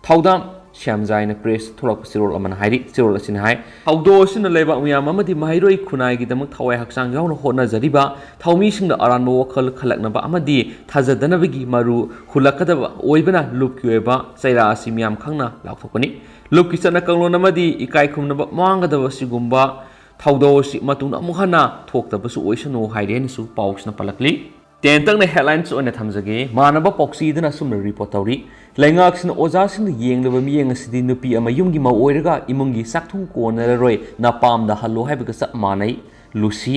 ꯊꯧꯗꯥꯝ ꯁ꯭ꯌꯥꯝꯖꯥꯏꯅ press ꯊꯣꯛꯂꯛꯄ ꯆꯦꯔꯣꯜ ꯑꯃꯅ ꯍꯥꯏꯔꯤ꯫ ꯆꯦꯔꯣꯜ ꯑꯁꯤꯅ ꯍꯥꯏ, ꯊꯧꯗꯣꯛ ꯑꯁꯤꯅ ꯂꯩꯕꯥꯛ ꯃꯤꯌꯥꯝ ꯑꯃꯗꯤ ꯃꯍꯩꯔꯣꯏ ꯈꯨꯟꯅꯥꯏꯒꯤꯗꯃꯛ ꯊꯋꯥꯏ ꯍꯛꯆꯥꯡ ꯌꯥꯎꯅ ꯍꯣꯠꯅꯖꯔꯤꯕ ꯊꯧꯃꯤꯁꯤꯡꯗ ꯑꯔꯥꯟꯕ ꯋꯥꯈꯜ ꯈꯜꯂꯛꯅꯕ ꯑꯃꯗꯤ ꯊꯥꯖꯗꯅꯕꯒꯤ ꯃꯔꯨ ꯍꯨꯜꯂꯛꯀꯗꯕ ꯑꯣꯏꯕꯅ ꯂꯨꯞꯀꯤ ꯑꯣꯏꯕ ꯆꯩꯔꯥ ꯑꯁꯤ ꯃꯤꯌꯥꯝ ꯈꯪꯅ ꯂꯥꯎꯊꯣꯛꯄꯅꯤ꯫ ꯂꯨꯞꯀꯤ ꯆꯠꯅ ꯀꯥꯡꯂꯣꯟ ꯑꯃꯗꯤ ꯏꯀꯥꯏ ꯈꯨꯝꯅꯕ ꯃꯥꯡꯒꯗꯕ ꯑꯁꯤꯒꯨꯝꯕ ꯊꯧꯗꯣꯛ ꯑꯁꯤ ꯃꯇꯨꯡꯗ ꯑꯃꯨꯛ ꯍꯟꯅ ꯊꯣꯛꯇꯕꯁꯨ ꯑꯣꯏꯁꯅꯨ ꯍꯥꯏꯔꯤ ꯍꯥꯏꯅꯁꯨ ꯄꯥꯎꯁꯤꯅ ꯄꯜꯂꯛꯂꯤ꯫ ꯇꯦꯟꯇꯛꯅ headlines ꯑꯣꯏꯅ ꯊꯝꯖꯒꯦ꯫ ꯃꯥꯟꯅꯕ ꯄꯥꯎꯆꯦꯗꯅ ꯑꯁꯨꯝꯅ report ꯇꯧꯔꯤ, ꯂꯩꯉꯥꯛꯁꯤꯅ ꯑꯣꯖꯥꯁꯤꯡꯗ ꯌꯦꯡꯂꯕ ꯃꯤꯠꯌꯦꯡ ꯑꯁꯤꯗꯤ ꯅꯨꯄꯤ ꯑꯃ ꯌꯨꯝꯒꯤ ꯃꯧ ꯑꯣꯏꯔꯒ ꯏꯃꯨꯡꯒꯤ ꯆꯥꯛꯊꯨꯡ ꯀꯣꯟꯅꯔꯔꯣꯏ, ꯅꯄꯥꯝꯗ ꯍꯜꯂꯣ ꯍꯥꯏꯕꯒ ꯆꯞ ꯃꯥꯟꯅꯩ꯫ ꯂꯨꯁꯤ꯫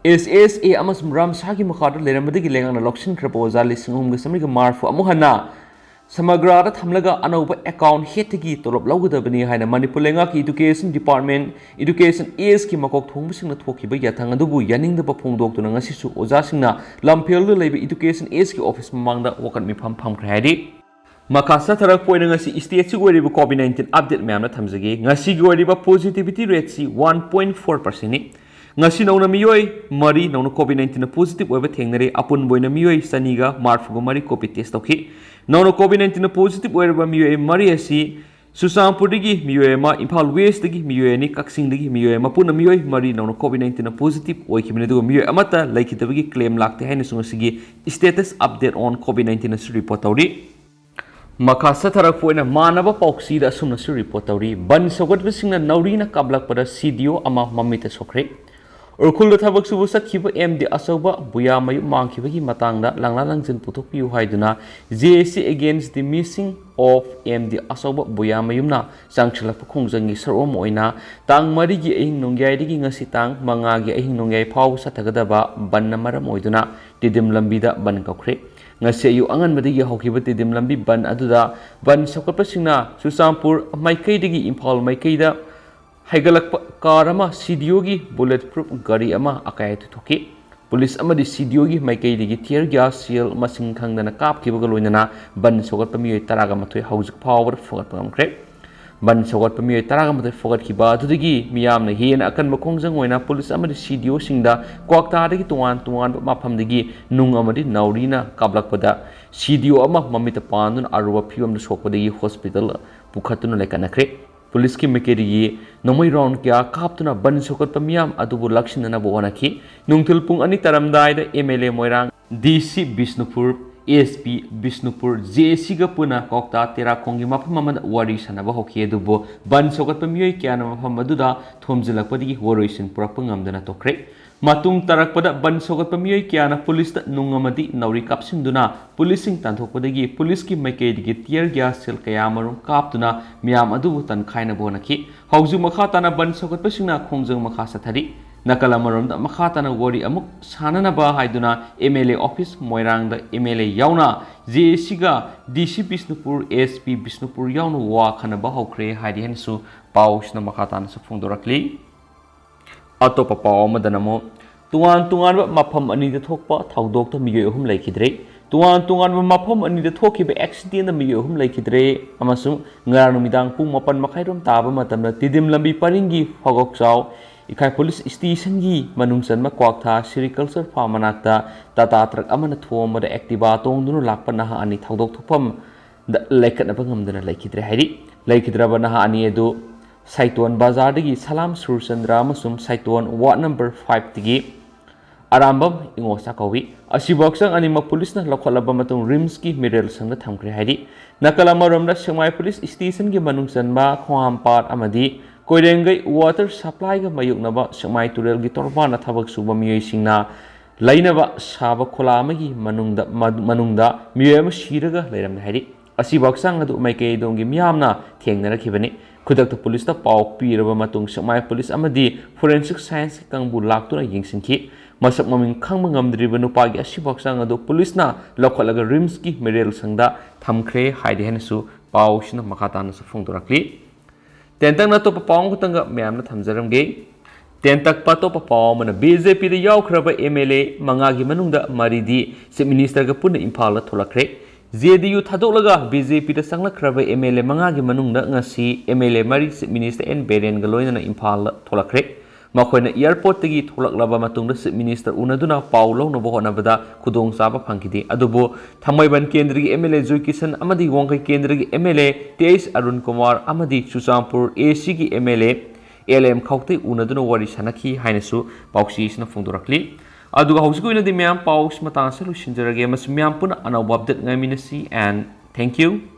ꯑꯦꯁ ꯑꯦꯁ ꯑꯦ ꯑꯃꯁꯨꯡ ꯔꯥꯝꯁꯥꯒꯤ ꯃꯈꯥꯗ ꯂꯩꯔꯝꯕꯗꯒꯤ ꯂꯩꯉꯥꯛꯅ ꯂꯧꯁꯤꯟꯈ꯭ꯔꯕ ꯑꯣꯖꯥ ꯂꯤꯁꯤꯡ ꯑꯍꯨꯝꯒ ꯆꯥꯃꯔꯤꯒ ꯃꯔꯤꯐꯨ ꯑꯃꯨꯛ ꯍꯟꯅ ꯁꯃꯒ꯭ꯔꯥꯗ ꯊꯝꯂꯒ ꯑꯅꯧꯕ account headꯇꯒꯤ ꯇꯣꯂꯣꯞ ꯂꯧꯒꯗꯕꯅꯤ ꯍꯥꯏꯅ ꯃꯅꯤꯄꯨꯔ ꯂꯩꯉꯥꯛꯀꯤ Education Department, Education Sꯀꯤ ꯃꯀꯣꯛ ꯊꯣꯡꯕꯁꯤꯡꯅ ꯊꯣꯛꯈꯤꯕ ꯌꯥꯊꯪ ꯑꯗꯨꯕꯨ ꯌꯥꯅꯤꯡꯗꯕ ꯐꯣꯡꯗꯣꯛꯇꯨꯅ ꯉꯁꯤꯁꯨ ꯑꯣꯖꯥꯁꯤꯡꯅ ꯂꯝꯐꯦꯜꯗ ꯂꯩꯕ Education Sꯀꯤ office ꯃꯃꯥꯡꯗ ꯋꯥꯀꯠ ꯃꯤꯐꯝ ꯐꯝꯈ꯭ꯔꯦ ꯍꯥꯏꯔꯤ꯫ ꯃꯈꯥ ꯆꯠꯊꯔꯛꯄ ꯑꯣꯏꯅ ꯉꯁꯤ stateꯁꯤꯒꯤ ꯑꯣꯏꯔꯤꯕ COVID nineteen update ꯃꯌꯥꯝꯅ ꯊꯝꯖꯒꯦ꯫ ꯉꯁꯤꯒꯤ ꯑꯣꯏꯔꯤꯕ positivity rateꯁꯤ one point four percentꯅꯤ꯫ ꯉꯁꯤ ꯅꯧꯅ ꯃꯤꯑꯣꯏ ꯃꯔꯤ ꯅꯧꯅ COVID nineteenꯅ positive ꯑꯣꯏꯕ ꯊꯦꯡꯅꯔꯦ꯫ ꯑꯄꯨꯟꯕ ꯑꯣꯏꯅ ꯃꯤꯑꯣꯏ ꯆꯅꯤꯒ ꯃꯔꯤꯐꯨꯒ ꯃꯔꯤ COVID test ꯇꯧꯈꯤ꯫ ꯅꯧꯅ COVID nineteenꯅ positive ꯑꯣꯏꯔꯕ ꯃꯤꯑꯣꯏ ꯃꯔꯤ ꯑꯁꯤ ꯆꯨꯔꯆꯥꯟꯄꯨꯔꯗꯒꯤ ꯃꯤꯑꯣꯏ ꯑꯃ, ꯏꯝꯐꯥꯜ Westꯇꯒꯤ ꯃꯤꯑꯣꯏ ꯑꯅꯤ, ꯀꯛꯆꯤꯡꯗꯒꯤ ꯃꯤꯑꯣꯏ ꯑꯃ, ꯄꯨꯟꯅ ꯃꯤꯑꯣꯏ ꯃꯔꯤ ꯅꯧꯅ COVID nineteenꯅ positive ꯑꯣꯏꯈꯤꯕꯅꯤ, ꯑꯗꯨꯒ ꯃꯤꯑꯣꯏ ꯑꯃꯠꯇ ꯂꯩꯈꯤꯗꯕꯒꯤ claim ꯂꯥꯛꯇꯦ ꯍꯥꯏꯅꯁꯨ ꯉꯁꯤꯒꯤ status update on COVID nineteenꯅꯁꯨ report ꯇꯧꯔꯤ꯫ ꯃꯈꯥ ꯆꯠꯊꯔꯛꯄ ꯑꯣꯏꯅ ꯃꯥꯟꯅꯕ ꯄꯥꯎꯆꯦꯗ ꯑꯁꯨꯝꯅꯁꯨ report ꯇꯧꯔꯤ, ꯕꯟ ꯁꯧꯒꯠꯄꯁꯤꯡꯅ ꯅꯥꯎꯔꯤꯅ ꯀꯥꯞꯂꯛꯄꯗ CDO ꯑꯃ ꯃꯃꯤꯠꯇ ꯁꯣꯛꯈ꯭ꯔꯦ꯫ ꯎꯈ꯭ꯔꯨꯜꯗ ꯊꯕꯛ ꯁꯨꯕ ꯆꯠꯈꯤꯕ ꯑꯦꯝ ꯗꯤ ꯑꯆꯧꯕ ꯕꯨꯌꯥꯃꯌꯨꯝ ꯃꯥꯡꯈꯤꯕꯒꯤ ꯃꯇꯥꯡꯗ ꯂꯥꯡꯂꯥ ꯂꯥꯡꯖꯤꯟ ꯄꯨꯊꯣꯛꯄꯤꯌꯨ ꯍꯥꯏꯗꯨꯅ J A C Against the Missing of M D ꯑꯆꯧꯕ ꯕꯨꯌꯥꯃꯌꯨꯝꯅ ꯆꯪꯁꯤꯜꯂꯛꯄ ꯈꯣꯡꯖꯪꯒꯤ ꯁꯔꯨꯛ ꯑꯃ ꯑꯣꯏꯅ ꯇꯥꯡ ꯃꯔꯤꯒꯤ ꯑꯍꯤꯡ ꯅꯣꯡꯌꯥꯏꯗꯒꯤ ꯉꯁꯤ ꯇꯥꯡ ꯃꯉꯥꯒꯤ ꯑꯍꯤꯡ ꯅꯣꯡꯌꯥꯏ ꯐꯥꯎꯕ ꯆꯠꯊꯒꯗꯕ ꯕꯟꯅ ꯃꯔꯝ ꯑꯣꯏꯗꯨꯅ ꯇꯤꯗꯤꯝ ꯂꯝꯕꯤꯗ ꯕꯟ ꯀꯧꯈ꯭ꯔꯦ꯫ ꯉꯁꯤ ꯑꯌꯨꯛ ꯑꯉꯟꯕꯗꯒꯤ ꯍꯧꯈꯤꯕ ꯇꯤꯗꯤꯝ ꯂꯝꯕꯤ ꯕꯟ ꯑꯗꯨꯗ ꯕꯟ ꯁꯧꯒꯠꯄꯁꯤꯡꯅ ꯆꯨꯔꯆꯥꯟꯄꯨꯔ ꯃꯥꯏꯀꯩꯗꯒꯤ ꯏꯝꯐꯥꯜ ꯃꯥꯏꯀꯩꯗ ꯍꯥꯏꯒꯠꯂꯛꯄ ꯀꯥꯔ ꯑꯃ C D Oꯒꯤ bullet proof ꯒꯥꯔꯤ ꯑꯃ ꯑꯀꯥꯏ ꯑꯇꯣꯏ ꯊꯣꯛꯈꯤ꯫ ꯄꯨꯂꯤꯁ ꯑꯃꯗꯤ C D Oꯒꯤ ꯃꯥꯏꯀꯩꯗꯒꯤ tear gas shell ꯃꯁꯤꯡ ꯈꯪꯗꯅ ꯀꯥꯞꯈꯤꯕꯒ ꯂꯣꯏꯅꯅ ꯕꯟ ꯁꯧꯒꯠꯄ ꯃꯤꯑꯣꯏ ꯇꯔꯥꯒ ꯃꯥꯊꯣꯏ ꯍꯧꯖꯤꯛ ꯐꯥꯎꯕꯗ ꯐꯒꯠꯄ ꯉꯝꯈ꯭ꯔꯦ꯫ ꯕꯟ ꯁꯧꯒꯠꯄ ꯃꯤꯑꯣꯏ ꯇꯔꯥꯒ ꯃꯥꯊꯣꯏ ꯐꯒꯠꯈꯤꯕ ꯑꯗꯨꯗꯒꯤ ꯃꯤꯌꯥꯝꯅ ꯍꯦꯟꯅ ꯑꯀꯟꯕ ꯈꯣꯡꯖꯪ ꯑꯣꯏꯅ ꯄꯨꯂꯤꯁ ꯑꯃꯗꯤ C D Oꯁꯤꯡꯗ ꯀ꯭ꯋꯥꯛꯇꯥꯗꯒꯤ ꯇꯣꯉꯥꯟ ꯇꯣꯉꯥꯟꯕ ꯃꯐꯝꯗꯒꯤ ꯅꯨꯡ ꯑꯃꯗꯤ ꯅꯥꯎꯔꯤꯅ ꯀꯥꯞꯂꯛꯄꯗ C D O ꯑꯃ ꯃꯃꯤꯠꯇ ꯄꯥꯟꯗꯨꯅ ꯑꯔꯨꯕ ꯐꯤꯕꯝꯗ ꯁꯣꯛꯄꯗꯒꯤ hospital ꯄꯨꯈꯠꯇꯨꯅ ꯂꯩꯈꯠꯅꯈ꯭ꯔꯦ꯫ ꯄꯨꯂꯤꯁꯀꯤ ꯃꯥꯏꯀꯩꯗꯒꯤ ꯅꯣꯡꯃꯩ round ꯀꯌꯥ ꯀꯥꯞꯇꯨꯅ ꯕꯟ ꯁꯧꯒꯠꯄ ꯃꯤꯌꯥꯝ ꯑꯗꯨꯕꯨ ꯂꯥꯛꯁꯤꯟꯅꯅꯕ ꯍꯣꯠꯅꯈꯤ꯫ ꯅꯨꯡꯊꯤꯜ ꯄꯨꯡ ꯑꯅꯤ ꯇꯥꯔꯝꯗꯥꯏꯗ M L A Moirang, D C Bishnupur, S P Bishnupur, J A Cꯒ ꯄꯨꯟꯅ ꯀ꯭ꯋꯥꯛꯇꯥ ꯇꯦꯔꯥꯈꯣꯡꯒꯤ ꯃꯐꯝ ꯑꯃꯗ ꯋꯥꯔꯤ ꯁꯥꯟꯅꯕ ꯍꯧꯈꯤ꯫ ꯑꯗꯨꯕꯨ ꯕꯟ ꯁꯧꯒꯠꯄ ꯃꯤꯑꯣꯏ ꯀꯌꯥꯅ ꯃꯐꯝ ꯑꯗꯨꯗ ꯊꯣꯝꯖꯤꯜꯂꯛꯄꯗꯒꯤ ꯋꯥꯔꯣꯏꯁꯤꯟ ꯄꯨꯔꯛꯄ ꯉꯝꯗꯅ ꯇꯣꯛꯈ꯭ꯔꯦ꯫ ꯃꯇꯨꯡ ꯇꯥꯔꯛꯄꯗ ꯕꯟ ꯁꯧꯒꯠꯄ ꯃꯤꯑꯣꯏ ꯀꯌꯥꯅ ꯄꯨꯂꯤꯁꯇ ꯅꯨꯡ ꯑꯃꯗꯤ ꯅꯥꯎꯔꯤ ꯀꯥꯞꯁꯤꯟꯗꯨꯅ ꯄꯨꯂꯤꯁꯁꯤꯡ ꯇꯥꯟꯊꯣꯛꯄꯗꯒꯤ ꯄꯨꯂꯤꯁꯀꯤ ꯃꯥꯏꯀꯩꯗꯒꯤ tear gas shell ꯀꯌꯥ ꯑꯃꯔꯣꯝ ꯀꯥꯞꯇꯨꯅ ꯃꯤꯌꯥꯝ ꯑꯗꯨꯕꯨ ꯇꯥꯟꯈꯥꯏꯅꯕ ꯍꯣꯠꯅꯈꯤ꯫ ꯍꯧꯖꯤꯛ ꯃꯈꯥ ꯇꯥꯅ ꯕꯟ ꯁꯧꯒꯠꯄꯁꯤꯡꯅ ꯈꯣꯡꯖꯪ ꯃꯈꯥ ꯆꯠꯊꯔꯤ꯫ ꯅꯥꯀꯜ ꯑꯃꯔꯣꯝꯗ ꯃꯈꯥ ꯇꯥꯅ ꯋꯥꯔꯤ ꯑꯃꯨꯛ ꯁꯥꯟꯅꯅꯕ ꯍꯥꯏꯗꯨꯅ M L A office ꯃꯣꯏꯔꯥꯡꯗ M L A ꯌꯥꯎꯅ J A Cꯒ D C Bishnupur, S P Bishnupur ꯌꯥꯎꯅ ꯋꯥ ꯈꯟꯅꯕ ꯍꯧꯈ꯭ꯔꯦ ꯍꯥꯏꯗꯤ ꯍꯥꯏꯅꯁꯨ ꯄꯥꯎꯁꯤꯅ ꯃꯈꯥ ꯇꯥꯅꯁꯨ ꯐꯣꯡꯗꯣꯔꯛꯂꯤ꯫ ꯑꯇꯣꯞꯄ ꯄꯥꯎ ꯑꯃꯗꯅ ꯑꯃꯨꯛ ꯇꯣꯉꯥꯟ ꯇꯣꯉꯥꯟꯕ ꯃꯐꯝ ꯑꯅꯤꯗ ꯊꯣꯛꯄ ꯊꯧꯗꯣꯛꯇ ꯃꯤꯑꯣꯏ ꯑꯍꯨꯝ ꯂꯩꯈꯤꯗ꯭ꯔꯦ꯫ ꯇꯣꯉꯥꯟ ꯇꯣꯉꯥꯟꯕ ꯃꯐꯝ ꯑꯅꯤꯗ ꯊꯣꯛꯈꯤꯕ accidentꯗ ꯃꯤꯑꯣꯏ ꯑꯍꯨꯝ ꯂꯩꯈꯤꯗ꯭ꯔꯦ ꯑꯃꯁꯨꯡ ꯉꯔꯥꯡ ꯅꯨꯃꯤꯗꯥꯡ ꯄꯨꯡ ꯃꯥꯄꯟ ꯃꯈꯥꯏꯔꯣꯝ ꯇꯥꯕ ꯃꯇꯝꯗ ꯇꯤꯗꯤꯝ ꯂꯝꯕꯤ ꯄꯔꯤꯡꯒꯤ ꯐꯒꯣꯛꯆꯥꯎ ꯏꯈꯥꯏ police stationꯒꯤ ꯃꯅꯨꯡ ꯆꯟꯕ ꯀ꯭ꯋꯥꯛꯊꯥ sericulture farm ꯃꯅꯥꯛꯇ Tata truck ꯑꯃꯅ ꯊꯣꯝꯕꯗ Activa ꯇꯣꯡꯗꯨꯅ ꯂꯥꯛꯄ ꯅꯍꯥ ꯑꯅꯤ ꯊꯧꯗꯣꯛ ꯊꯣꯛꯐꯝꯗ ꯂꯩꯈꯠꯅꯕ ꯉꯝꯗꯅ ꯂꯩꯈꯤꯗ꯭ꯔꯦ ꯍꯥꯏꯔꯤ꯫ ꯂꯩꯈꯤꯗ꯭ꯔꯕ ꯅꯍꯥ ꯑꯅꯤ ꯑꯗꯨ ꯁꯥꯏꯇꯣꯟ ꯕꯖꯥꯔꯗꯒꯤ ꯁꯂꯥꯝ ꯁꯨꯔꯆꯟꯗ꯭ꯔ ꯑꯃꯁꯨꯡ ꯁꯥꯏꯇꯣꯟ ward number fiveꯇꯒꯤ ꯑꯔꯥꯝꯕꯝ ꯏꯉꯣꯁꯥ ꯀꯧꯏ꯫ ꯑꯁꯤꯕꯨ ꯍꯛꯆꯥꯡ ꯑꯅꯤꯃꯛ ꯄꯨꯂꯤꯁꯅ ꯂꯧꯈꯠꯂꯕ ꯃꯇꯨꯡ RIMSꯀꯤ ꯃꯤꯔꯦꯜ ꯁꯪꯗ ꯊꯝꯈ꯭ꯔꯦ ꯍꯥꯏꯔꯤ꯫ ꯅꯥꯀꯜ ꯑꯃꯔꯣꯝꯗ ꯁꯦꯛꯃꯥꯏ police stationꯒꯤ ꯃꯅꯨꯡ ꯆꯟꯕ ꯈꯣꯡꯍꯥꯝꯄꯥꯠ ꯑꯃꯗꯤ ꯀꯣꯏꯔꯦꯡꯒꯩ ꯋꯥꯇꯔ ꯁꯄ꯭ꯂꯥꯏꯒ ꯃꯥꯌꯣꯛꯅꯕ ꯁꯦꯛꯃꯥꯏ ꯇꯨꯔꯦꯜꯒꯤ ꯇꯣꯔꯕꯥꯟꯗ ꯊꯕꯛ ꯁꯨꯕ ꯃꯤꯑꯣꯏꯁꯤꯡꯅ ꯂꯩꯅꯕ ꯁꯥꯕ ꯈꯣꯂꯥ ꯑꯃꯒꯤ ꯃꯅꯨꯡꯗ, ꯃꯅꯨꯡꯗ ꯃꯤꯑꯣꯏ ꯑꯃ ꯁꯤꯔꯒ ꯂꯩꯔꯝꯂꯦ ꯍꯥꯏꯔꯤ꯫ ꯑꯁꯤꯕ ꯍꯛꯆꯥꯡ ꯑꯗꯨ ꯃꯥꯏꯀꯩ ꯑꯗꯣꯝꯒꯤ ꯃꯤꯌꯥꯝꯅ ꯊꯦꯡꯅꯔꯛꯈꯤꯕꯅꯤ꯫ ꯈꯨꯗꯛꯇ ꯄꯨꯂꯤꯁꯇ ꯄꯥꯎ ꯄꯤꯔꯕ ꯃꯇꯨꯡ ꯁꯦꯛꯃꯥꯏ ꯄꯨꯂꯤꯁ ꯑꯃꯗꯤ ꯐꯣꯔꯦꯟꯁꯤꯛ ꯁꯥꯏꯟꯁꯀꯤ ꯀꯥꯡꯕꯨ ꯂꯥꯛꯇꯨꯅ ꯌꯦꯡꯁꯤꯟꯈꯤ꯫ ꯃꯁꯛ ꯃꯃꯤꯡ ꯈꯪꯕ ꯉꯝꯗ꯭ꯔꯤꯕ ꯅꯨꯄꯥꯒꯤ ꯑꯁꯤꯕ ꯍꯛꯆꯥꯡ ꯑꯗꯨ ꯄꯨꯂꯤꯁꯅ ꯂꯧꯈꯠꯂꯒ ꯔꯤꯝꯁꯀꯤ ꯃꯦꯔꯦꯜ ꯁꯪꯗ ꯊꯝꯈ꯭ꯔꯦ ꯍꯥꯏꯔꯤ ꯍꯥꯏꯅꯁꯨ ꯄꯥꯎꯁꯤꯅ ꯃꯈꯥ ꯇꯥꯅꯁꯨ ꯐꯣꯡꯗꯣꯔꯛꯂꯤ꯫ ꯇꯦꯟꯇꯛꯅ ꯑꯇꯣꯞꯄ ꯄꯥꯎ ꯑꯃꯈꯛꯇꯪꯒ ꯃꯌꯥꯝꯅ ꯊꯝꯖꯔꯝꯒꯦ꯫ ꯇꯦꯟꯇꯛꯄ ꯑꯇꯣꯞꯄ ꯄꯥꯎ ꯑꯃꯅ, ꯕꯤ ꯖꯦ ꯄꯤꯗ ꯌꯥꯎꯈ꯭ꯔꯕ ꯑꯦꯝ ꯑꯦꯜ ꯑꯦ ꯃꯉꯥꯒꯤ ꯃꯅꯨꯡꯗ ꯃꯔꯤꯗꯤ ꯆꯤꯐ ꯃꯤꯅꯤꯁꯇꯔꯒ ꯄꯨꯟꯅ ꯏꯝꯐꯥꯜꯗ ꯊꯣꯛꯂꯛꯈ꯭ꯔꯦ꯫ ꯖꯦ ꯗꯤ ꯌꯨ ꯊꯥꯗꯣꯛꯂꯒ ꯕꯤ ꯖꯦ ꯄꯤꯗ ꯆꯪꯂꯛꯈ꯭ꯔꯕ ꯑꯦꯝ ꯑꯦꯜ ꯑꯦ ꯃꯉꯥꯒꯤ ꯃꯅꯨꯡꯗ ꯉꯁꯤ ꯑꯦꯝ ꯑꯦꯜ ꯑꯦ ꯃꯔꯤ ꯆꯤꯐ ꯃꯤꯅꯤꯁꯇꯔ ꯑꯦꯟ ꯕꯤꯔꯦꯟꯒ ꯂꯣꯏꯅꯅ ꯏꯝꯐꯥꯜꯗ ꯊꯣꯛꯂꯛꯈ꯭ꯔꯦ꯫ ꯃꯈꯣꯏꯅ ꯑꯦꯌꯔꯄꯣꯔꯠꯇꯒꯤ ꯊꯣꯛꯂꯛꯂꯕ ꯃꯇꯨꯡꯗ ꯆꯤꯐ ꯃꯤꯅꯤꯁꯇꯔ ꯎꯅꯗꯨꯅ ꯄꯥꯎ ꯂꯧꯅꯕ ꯍꯣꯠꯅꯕꯗ ꯈꯨꯗꯣꯡꯆꯥꯕ ꯐꯪꯈꯤꯗꯦ꯫ ꯑꯗꯨꯕꯨ ꯊꯥꯡꯃꯩꯕꯟ ꯀꯦꯟꯗ꯭ꯔꯒꯤ ꯑꯦꯝ ꯑꯦꯜ ꯑꯦ ꯖꯣꯏ ꯀꯤꯁꯟ ꯑꯃꯗꯤ ꯋꯥꯡꯈꯩ ꯀꯦꯟꯗ꯭ꯔꯒꯤ M L A T H Arun Kumar ꯑꯃꯗꯤ ꯆꯨꯔꯆꯥꯟꯄꯨꯔ ꯑꯦ ꯁꯤꯒꯤ M L A L M Khaute ꯎꯅꯗꯨꯅ ꯋꯥꯔꯤ ꯁꯥꯟꯅꯈꯤ ꯍꯥꯏꯅꯁꯨ ꯄꯥꯎꯆꯦꯁꯤꯅ ꯐꯣꯡꯗꯣꯔꯛꯂꯤ꯫ ꯑꯗꯨꯒ ꯍꯧꯖꯤꯛꯀꯤ ꯑꯣꯏꯅꯗꯤ ꯃꯌꯥꯝ ꯄꯥꯎꯁꯤ ꯃꯇꯥꯡ ꯑꯁꯤꯗ ꯂꯣꯏꯁꯤꯟꯖꯔꯒꯦ꯫ ꯃꯁꯤ ꯃꯌꯥꯝ ꯄꯨꯟꯅ ꯑꯅꯧꯕ ꯑꯞꯗꯦꯠ ꯉꯥꯏꯃꯤꯟꯅꯁꯤ, and thank you꯫